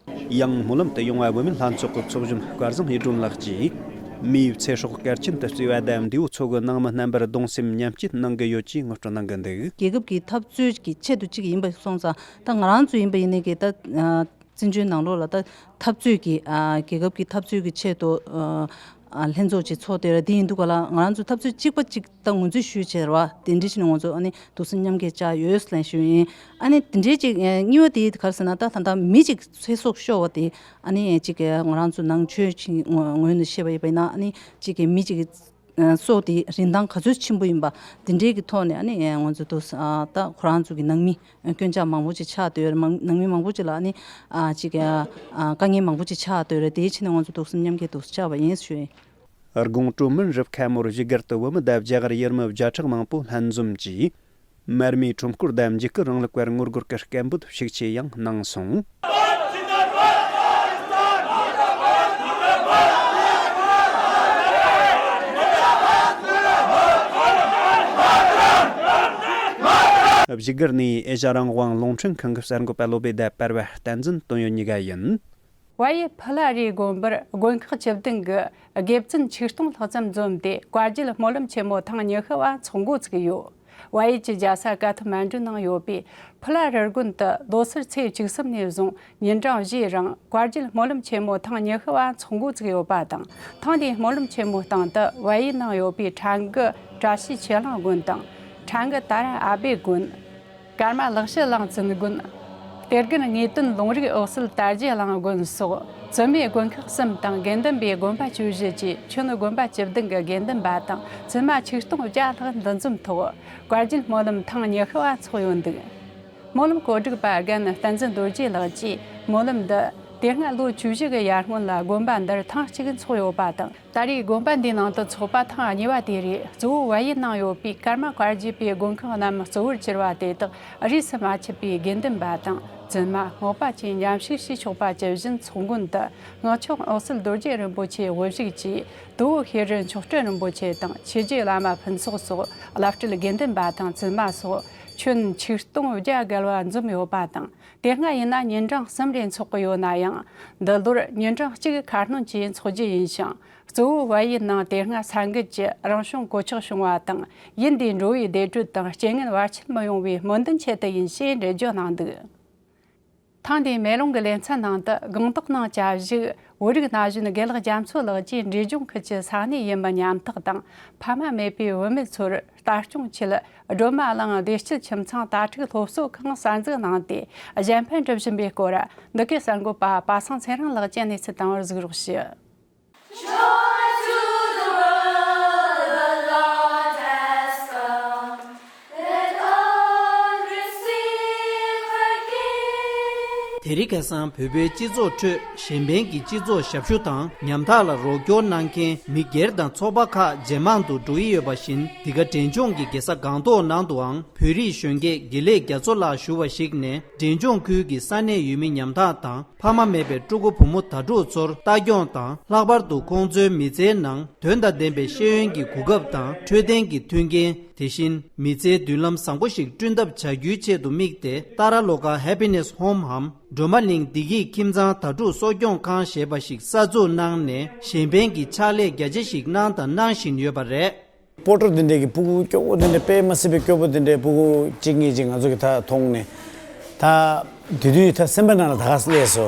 ཡིན། ཡང་སྨོན་ལམ་དུ་ཡོང་བ་བོད་མིའི་ལྷན་ཚོགས་ཀྱི་ཚོགས་གཞོན་སྐལ་བཟང་ཡེ་སྒྲོན་ལགས་ཀྱིས། མིའི་ཚེ་སྲོག་གལ་ཆེན་དུ་བརྩི་བ་དང་། འདས་པོ་ཚོ་གི་ནང་མི་རྣམ་པར་གདུང་སེམས་མཉམ་སྐྱེད་གནང་གི་ཡོད་ཅེས་ངོ་སྤྲོད་གནང་གི་འདུག། རྒྱལ་ཁབ་ཀྱི་འཐབ་རྩོད་ཀྱི་ཆེད་དུ་གཅིག་ཡིན་པ་སོང་ཙང་། ད་ང་རང་ཚོ་ཡིན་པ་ཡིན་ནའི་གི་ད་བཙན་བྱོལ་ནང་ལོགས་ལ་ད་འཐབ་རྩོད་ཀྱི། ཨ། རྒྱལ་ཁབ་ཀྱི་འཐབ་རྩོད་ཀྱི་ཆེད་དུ། ཨ། ཨ། ལྷན་ཚོགས་ཅིག་ཚོགས་བསྡད་ར། དེ་ཡིན་དུས་ག་ལ་ང་རང་ཚོ་འཐབ་རྩོད་གཅིག་པ་གཅིག་ད་ངོས་འཛིན་ཞུས་བྱས་ར་བ། དེ་འདྲ་བྱས་ནས་ང་ཚོ་ཨ་ནི་གདུང་སེམས་མཉམ་སྐྱེད་བྱས་ཡོད་ལན་ཞུས་ཡིན། ཨ་ནི་དེ་འདྲའི་ཅིག་ཨ། གཉིས་པ་དེ་ག་རེ་ཟེར་ན། ད་ད་ལྟ་མི་གཅིག་ཚེ་སྲོག་ཤོར་བ་དེ་ཨ་ནི་ཅིག་ང་རང་ཚོ་ནང་ཆོས་ཅིག་ངོས་ནས་བཤད་པ་ཡིན་པ་ཡིན་ན། ཨ་ནི་ཅིག་མི་གཅིག་གི་སྲོག་དེ་རིན་ཐང་ག་ཚོད་ཆེན་པོ་ཡིན་པ་དེ་འདྲའི་གི་ཐོག་ནས། ཨ་ནི་ང་ཚོ་དུ་ད་ཁོ་རང་ཚོ་གི་ནང་མི་སྐྱོན་ཆག་མང་པོ་ཅིག་ཆགས་བསྡད་ཡོད་རེད། མང་། ནང་མི་མང་པོ་ཅིག་ལ་ཨ་ནི་ཨ་ཅིག་ཨ་དཀའ་ངལ་མང་པོ་ཅིག་ཆགས་བསྡད་ཡོད་རེད། དེའི་ཆེད་ནས་ང་ཚོ་གདུང་སེམས་མཉམ་སྐྱེད་དུ་བྱས་པ་ཡིན་ཞུ་ཡིན། དགོང་དྲོ་མུན་རུབ་ཁ་མོར་བཞུགས་སྒར་དུ་བོད་མི་དང་རྒྱ་གར་ཡུལ་མི་བརྒྱ་ཕྲག་མང་པོ་ལྷན་འཛོམས་ཀྱིས། མར་མེའི་ཁྲོམ་སྐོར་དང་འཇིགས་སྐུལ་རིང་ལུགས་པར་ངོ་རྒོལ་གྱི་སྐད་འབོད་ཤུགས་ཆེ་ཡང་གནང་སོང་། བཞུགས་སྒར་ནས་ཨེ་ཤ་རང་དབང་རླུང་འཕྲིན་ཁང་གི་གསར་འགོད་པ་བློ་བྷེ་དང་པར་བ་བསྟན་འཛིན་དོན་ཡོད་གཉིས་ཀ་ཡིན། ཝ་ཡི་ཕི་ལ་རིའི་དགོན་པར་དགོན་ཁག་བཅུ་བདུན་གྱི་དགེ་བཙུན་ཆིག་སྟོང་ལྷག་ཙམ་འཛོམས་ཏེ། བཀའ་བརྒྱུད་སྨོན་ལམ་ཆེན་མོ་ཐེངས་ཉི་ཤུ་བ་འཚོགས་འགོ་བཙུགས་ཡོད། ཝ་ཡི་གྱི་རྒྱལ་ས་ཀ་ཐ་མན་ཌུ་ནང་ཡོད་པའི་ཕི་ལ་རི་དགོན་དུ་ལོ་སར་ཚེས་བཅུ་གསུམ་ནས་བཟུང་ཉིན་གྲངས་བཞིའི་རིང་བཀའ་བརྒྱུད་སྨོན་ལམ་ཆེན་མོ་ཐེངས་ཉི་ཤུ་བ་འཚོགས་འགོ་བཙུགས་ཡོད་པ་དང་། ཐེངས་འདིའི་སྨོན་ལམ་ཆེན་མོའི་སྟེང་དུ་ཝ་ཡི་ནང་ཡོད་པའི་ཁྲ་འགུ་བཀྲ་ཤིས་ཆོས་གླིང་དགོན་དང་། ཁྲ་འགུ་ཏཱ་ར་ཨ་བྷེ་དགོན། ཀརྨ་ལེགས་བཤད་གླིང་བཙུན་དགོན། དེ་དགུན་དངོས་དོན་ལུང་རིགས་འོད་གསལ་དར་རྒྱས་གླིང་དགོན་སོགས་བཙུན་མའི་དགོན་ཁག་གསུམ་དང་དགེ་འདུན་པའི་དགོན་པ་བཅུ་བཞི་བཅས་ཁྱོན་དགོན་པ་བཅུ་བདུན་གྱི་དགེ་འདུན་པ་དང་བཙུན་མ་ཆིག་སྟོང་བརྒྱ་ལྷག་འདུ་འཛོམས་ཐོག་བཀའ་བརྒྱུད་སྨོན་ལམ་ཐེངས་ཉི་ཤུ་བ་འཚོགས་ཡོད་འདུག། སྨོན་ལམ་གོ་སྒྲིག་པ་རྒན་བསྟན་འཛིན་རྡོ་རྗེ་ལགས་ཀྱིས། སྨོན་ལམ་འདི་དེ་སྔ་ལོ་བཅུ་བཞི་གི་ཡར་སྔོན་ལ་དགོན་པ་འདིར་ཐེངས་གཅིག་འཚོགས་ཡོད་པ་དང་། ད་རེས་དགོན་པ་འདིའི་ནང་དུ་འཚོགས་པ་ཐེངས་གཉིས་པ་དེ་རེད། གཙོ་བོ་བལ་ཡུལ་ནང་ཡོད་པའི་ཀརྨ་བཀའ་བརྒྱུད་པའི་དགོན་ཁག་རྣམས་གཙོ་བོར་གྱུར་པ་དེ་དག་རིས་སུ་མ་ཆད་པའི་དགེ་འདུན་པ་དང་བཙུན་མ་སྔགས་པ་བཅས་མཉམ་ཞུགས་བྱས་ཆོག་པ་ཇི་བཞིན་ཚོགས་མགོན་དུ་སྔགས་མཆོག་འོད་གསལ་རྡོ་རྗེ་རིན་པོ་ཆེ་དབུ་བཞུགས་ཀྱིས། དུ་བོ་ཤེས་རིག་མཆོག་སྤྲུལ་རིན་པོ་ཆེ་དང་ཆོས་རྗེ་བླ་མ་ཕུན་ཚོགས་སོགས་བླ་སྤྲུལ་དགེ་འདུན་པ་དང་བཙུན་མ་སོགས་ཁྱོན་ཆིག་སྟོང་བརྒྱ་བརྒལ་བ་འཛོམས་ཡོད་པ་དང་། དེ་སྔ་ཡིན་ན་ཉིན་གྲངས་གསུམ་རེ་འཚོགས་ཀྱི་ཡོད་ན་ཡང་། འདི་ལོར་ཉིན་གྲངས་གཅིག་ཁ་སྣོན་གྱིས་འཚོགས་རྒྱུ་ཡིན་ཞིང་། གཙོ་བོ་བལ་ཡུལ་ནང་དེ་སྔ་ས་འགུལ་གྱི་རང་བྱུང་གོད་ཆག་བྱུང་བ་དང་། ཡུལ་འདིའི་འགྲོ་བའི་བདེ་དྲོད་དང་རྐྱེན་ངན་བར་ཆད་མི་ཡོང་བའི་སྨོན་འདུན་ཆེད་དུ་ཡིན་ཞེས་འགྲེལ་བརྗོད་གནང་འདུག། ཐེངས་འདིའི་མེ་ལོང་གི་ལེ་ཚན་ནང་དུ་སྒང་ཏོག་ནང་བཅའ་བཞུགས་བོད་རིགས་ན་གཞོན་དགེ་ལགས་རྒྱ་མཚོ་ལགས་ཀྱིས་འབྲས་ལྗོངས་ཁུལ་གྱི་ས་གནས་ཡིན་པའི་ཉམ་ཐག་དང་ཕ་མ་མེད་པའི་བུད་མེད་ཚོར། ལྟ་སྐྱོང་ཆེད་སྒྲོལ་མ་གླིང་བདེ་སྐྱིད་ཁྱིམ་ཚང་དྭ་ཕྲུག་སློབ་གསོ་ཁང་གསར་འཛུགས་གནང་སྟེ་གཞན་ཕན་སྒྲུབ་བཞིན་པའི་སྐོར། འདི་གའི་གསར་འགོད་པ་པ་སངས་ཚེ་རིང་ལགས་ཀྱིས་གནས་ཚུལ་དང་པོར་གཟིགས་རོགས་ཞུ། Joy to the world, the Lord has come. Let all receive her King. དེ་རིང་ཁ་སང་བོད་པའི་སྤྱི་ཚོགས་ཁྲོད་གཞན་ཕན་གྱི་སྤྱི་ཚོགས་ཞབས་ཞུ་དང་ཉམ་ཐག་ལ་རོགས་སྐྱོར་གནང་མཁན་མི་སྒེར་དང་ཚོགས་པ་ཁག་ཇེ་མང་དུ་འགྲོ་ཡི་ཡོད་པ་བཞིན། འདི་ག་འབྲས་ལྗོངས་ཀྱི་རྒྱལ་ས་སྒང་ཏོག་ནང་དུའང་བོད་རིགས་གཞོན་སྐྱེས་དགེ་ལེགས་རྒྱ་མཚོ་ལགས་ཞུ་བ་ཞིག་ནས། འབྲས་ལྗོངས་ཁུལ་གྱི་ས་གནས་ཡུལ་མི་ཉམ་ཐག་དང་ཕ་མ་མེད་པའི་ཕྲུ་གུ་བུ་མོ་དྭ་ཕྲུག་ཚོར་ལྟ་སྐྱོང་དང་། ལྷག་པར་དུ་ཁོང་ཚོའི་མི་ཚེའི་ནང་དོན་དང་ལྡན་པའི་ཤེས་ཡོན་གྱི་གོ་སྐབས་དང་འཕྲོད་བསྟེན་གྱི་མཐུན་རྐྱེན། དེ་བཞིན་མི་ཚེའི་མདུན་ལམ་བཟང་པོ་ཞིག་བསྐྲུན་ཐབས་བྱ་རྒྱུའི་ཆེད་དུ་དམིགས་ཏེ། ཏཱ་ར་ལོ་ཀ་Happiness Home འམ་སྒྲོལ་མ་གླིང་བདེ་སྐྱིད་ཁྱིམ་ཚང་དྭ་ཕྲུག་གསོ་སྐྱོང་ཁང་ཞེས་པ་ཞིག་གསར་འཛུགས་གནང་ནས། གཞན་ཕན་གྱི་ཕྱག་ལས་རྒྱ་ཆེ་ཞིག་གནང་དང་གནང་བཞིན་ཡོད་པ་རེད། སྤོ་ཊར་འདི་འདྲའི་གི་སྤུ་གུ་སྐྱོ་པོ་འདི་འདྲ། དཔེ་མ་སྲིད་པའི་སྐྱོ་པོ་འདི་འདྲའི་སྤུ་གུ་གཅིག་གཉིས་ཅིག་ང་ཚོ་གི་ད་མཐོང་ནས། ད་དེ་དུས་ད་སེམས་པ་ནང་ལ་ད་ག་སླེབས་སོ།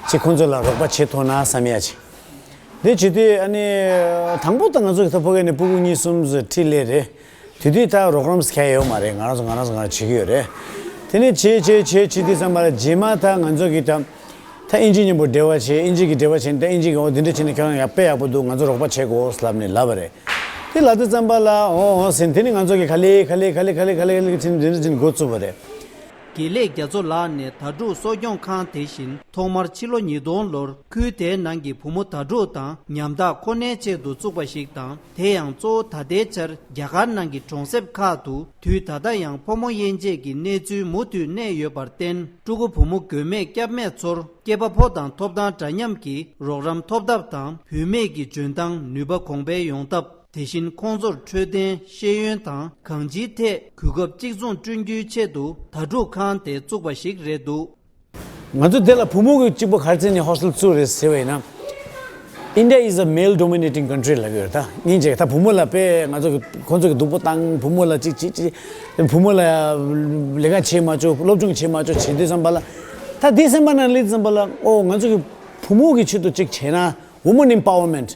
ཅིག་ཁོང་ཚོ་ལ་རོགས་པ་བྱེད་ཐུབ་ན་བསམ་ཡ་ཅིག། འདི་བྱེད་དུས་ཨ་ནི་དང་པོ་ད་ང་ཚོ་གི་ད་ཕ་གི་ནས་སྤུ་གུ་གཉིས་གསུམ་ཙམ་ཁྲིད་སླེབས་རེད། དེ་དུས་ད་རོགས་རམ་ཟེར་མཁན་ཡོད་མ་རེད། ང་རང་ཚོ་ང་རང་ཚོ་ང་རང་བྱེད་ཀྱི་ཡོད་རེད། དེ་ནས་བྱེད་བྱེད་བྱེད་བྱེད་དུས་ཙམ་པ་ལ་རྗེས་མ་ད་ང་ཚོ་གི་ད། ད་ཨིན་ཇི་མཉམ་པོ་འབྲེལ་བ་བྱས། ཨིན་ཇི་གི་འབྲེལ་བ་བྱས་ནས། ད་ཨིན་ཇི་གི་འོ་འདི་འདྲ་བྱས་ནས་ཁྱོད་རང་ཡག་དཔེ་ཡག་པོ་འདུག། ང་ཚོ་རོགས་པ་བྱེད་དགོས་ལབ་ནས་ལབ་པ་རེད། དེ་ལབ་དུས་ཙམ་པ་ལ་འོ་འོ་ཟེར། དེ་ནས་ང་ཚོ་གིས་ག་ལེ་ག་ལེ་ག་ལེ་བྱས་ནས་འདི་འདྲ་བྱས་ནས་འགོ་བཙུགས་པ་རེད། དགེ་ལེགས་རྒྱ་མཚོ་ལགས་ནས་དྭ་ཕྲུག་གསོ་སྐྱོང་ཁང་དེ་བཞིན་ཐོག་མར་ཕྱི་ལོ་ཉིས་སྟོང་ལོར་ཁུལ་དེའི་ནང་གི་བུ་མོ་དྭ་ཕྲུག་དང་ཉམ་ཐག་ཁོ་ནའི་ཆེད་དུ་བཙུགས་པ་ཞིག་དང་། དེ་ཡང་གཙོ་བོ་ད་ལྟའི་ཆར་རྒྱ་གར་ནང་གི་གྲོང་གསེབ་ཁག་ཏུ་དུས་ད་ལྟ་ཡང་ཕོ་མོ་དབྱེ་འབྱེད་ཀྱི་གནས་ཚུལ་མུ་མཐུད་གནས་ཡོད་པར་བརྟེན། ཕྲུ་གུ་བུ་མོ་མགོན་མེད་སྐྱབས་མེད་ཚོར་སྐྱེས་པ་ཕོ་དང་ཐོབ་ཐང་འདྲ་མཉམ་གྱི་རོགས་རམ་ཐོབ་ཐབས་དང་། བུད་མེད་ཀྱི་འཇོན་ཐང་ནུས་པ་གོང་འཕེལ་ཡོང་ཐབས། དེ་བཞིན་ཁོང་ཚོར་འཕྲོད་བསྟེན། ཤེས་ཡོན་དང་གང་ཅིའི་ཐད་གོ་སྐབས་གཅིག་མཚུངས་བསྐྲུན་རྒྱུའི་ཆེད་དུ་དྭ་ཕྲུག་ཁང་དེ་བཙུགས་པ་ཞིག་རེད་འདུག། ང་ཚོ་དེ་ལ་བུ་མོ་གི་གཅིག་པོ་ག་རེ་བྱས་ནས་ཧོ་སི་ཊལ་བཙུགས་རེད་ཟེར་བ་ཡིན་ན། India is a male dominating country ལབ་ཡོད་རེད། ད་སྙིང་རྗེ། ད་བུ་མོ་ལ་དཔེ་ང་ཚོ་གི་ཁོང་ཚོ་གི་སྡུག་པོ་བཏང་། བུ་མོ་ལ་ཅིག་ཅིག་ཅིག། བུ་མོ་ལ་ལས་ཀ་བྱེད་མ་བཅུག། སློབ་སྦྱོང་བྱེད་མ་བཅུག་བྱེད་དུས་ཙམ་པ་ལ། ད་དེ་སེམས་པ་ནང་སླེབས་ཙམ་པ་ལ། ཨོ་ང་ཚོ་གི་བུ་མོ་གི་ཆེད་དུ་ཅིག་བྱས་ན། Woman empowerment།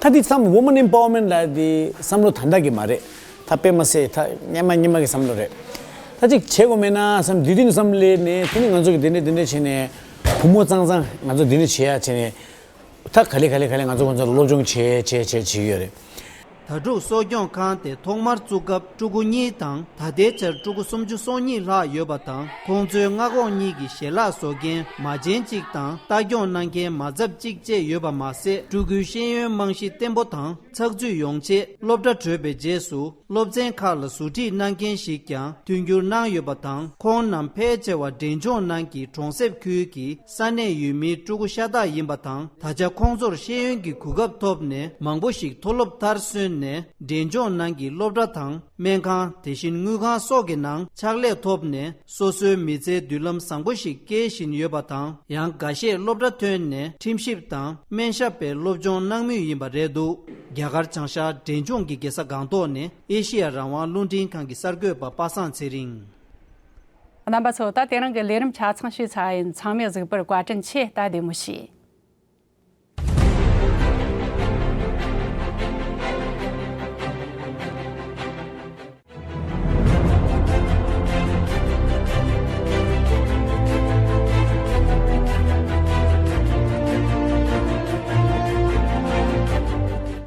ད་འདི་བསམ། Woman empowerment ལབ་འདི་བསམ་བློ་ད་ལྟ་གི་མ་རེད། ད་དཔེ་མ་སྲིད་ད་སྔོན་མ་སྔོན་མ་གི་བསམ་བློ་རེད། ད་ཅིག་བྱེད་དགོས་མེད་ན་བསམ། དེ་དུས་ནས་བསམ་སླེབས་ནས། དེ་ནས་ང་ཚོ་གི་འདི་འདྲ་འདི་འདྲ་བྱས་ནས་བུ་མོ་གཙང་གཙང་ང་ཚོ་འདི་འདྲ་བྱེད་ཡ་བྱས་ནས། ད་ག་ལེ་ག་ལེ་ག་ལེ་ང་ཚོ་ཁོང་ཚོ་ལ་སློབ་སྦྱོང་བྱེད་བྱེད་བྱེད་བྱེད་ཀྱི་ཡོད་རེད། དྭ་ཕྲུག་གསོ་སྐྱོང་ཁང་དེ་ཐོག་མར་བཙུགས་སྐབས་ཕྲུ་གུ་གཉིས་དང་། ད་ལྟའི་ཆར་ཕྲུ་གུ་སུམ་ཅུ་སོ་གཉིས་ལྷག་ཡོད་པ་དང་། ཁོང་ཚོའི་མངའ་ཁོངས་གཉིས་ཀྱི་ཞལ་ལག་བཟོ་མཁན་མ་བྱན་གཅིག་དང་། ལྟ་སྐྱོང་གནང་མཁན་མ་ཚབ་གཅིག་བཅས་ཡོད་པ་མ་ཟད། ཕྲུ་གུའི་ཤེས་ཡོན་རྨང་གཞི་བརྟན་པོ་དང་ཚགས་ཚུད་ཡོང་ཆེད། སློབ་གྲྭ་གྲོལ་བའི་རྗེས་སུ་སློབ་ཚན་ཁག་ལ་ཟུར་ཁྲིད་གནང་མཁན་ཞིག་ཀྱང་མཐུན་འགྱུར་གནང་ཡོད་པ་དང་། ཁོང་རྣམས་ཕལ་ཆེ་བ་འབྲས་ལྗོངས་ནང་གི་གྲོང་གསེབ་ཁུལ་གྱི་ས་གནས་ཡུལ་མིའི་ཕྲུ་གུ་ཤ་སྟག་ཡིན་པ་དང་། ད་ཆ་ཁོང་ཚོར་ཤེས་ཡོན་གྱི་གོ་སྐབས་ཐོབ་ནས། མང་པོ་ཞིག་མཐོ་སློབ་མཐར་སོན་ནས། འབྲས་ལྗོངས་ནང་གི་སློབ་གྲྭ་དང་སྨན་ཁང་། དེ་བཞིན་དངུལ་ཁང་སོགས་ཀྱི་ནང་ཕྱག་ལས་ཐོབ་ནས། སོ་སོའི་མི་ཚེའི་མདུན་ལམ་བཟང་པོ་ཞིག་སྐྱེལ་བཞིན་ཡོད་པ་དང་། ཡང་འགའ་ཤས་སློབ་གྲྭ་ཐོན་ནས་ཁྲིམས་ཞིབ་དང་སྨན་ཞབས་པའི་སློབ་སྦྱོང་གནང་མུས་ཡིན་པ་རེད་འདུག། རྒྱ་གར་བྱང་ཤར་འབྲས་ལྗོངས་ཀྱི་རྒྱལ་ས་སྒང་ཏོག་ནས་ཨེ་ཤི་ཡ་རང་དབང་རླུང་འཕྲིན་ཁང་གི་གསར་འགོད་པ་པ་སངས་ཚེ་རིང་། རྣམ་པ་ཚོ། ད་དེ་རིང་གི་ལས་རིམ་ཆ་ཚང་ཞུས་ཚར་ཡིན། ཚང་མས་གཟིགས་པར་བཀའ་དྲིན་ཆེ། ད་བདེ་མོ་བྱོས།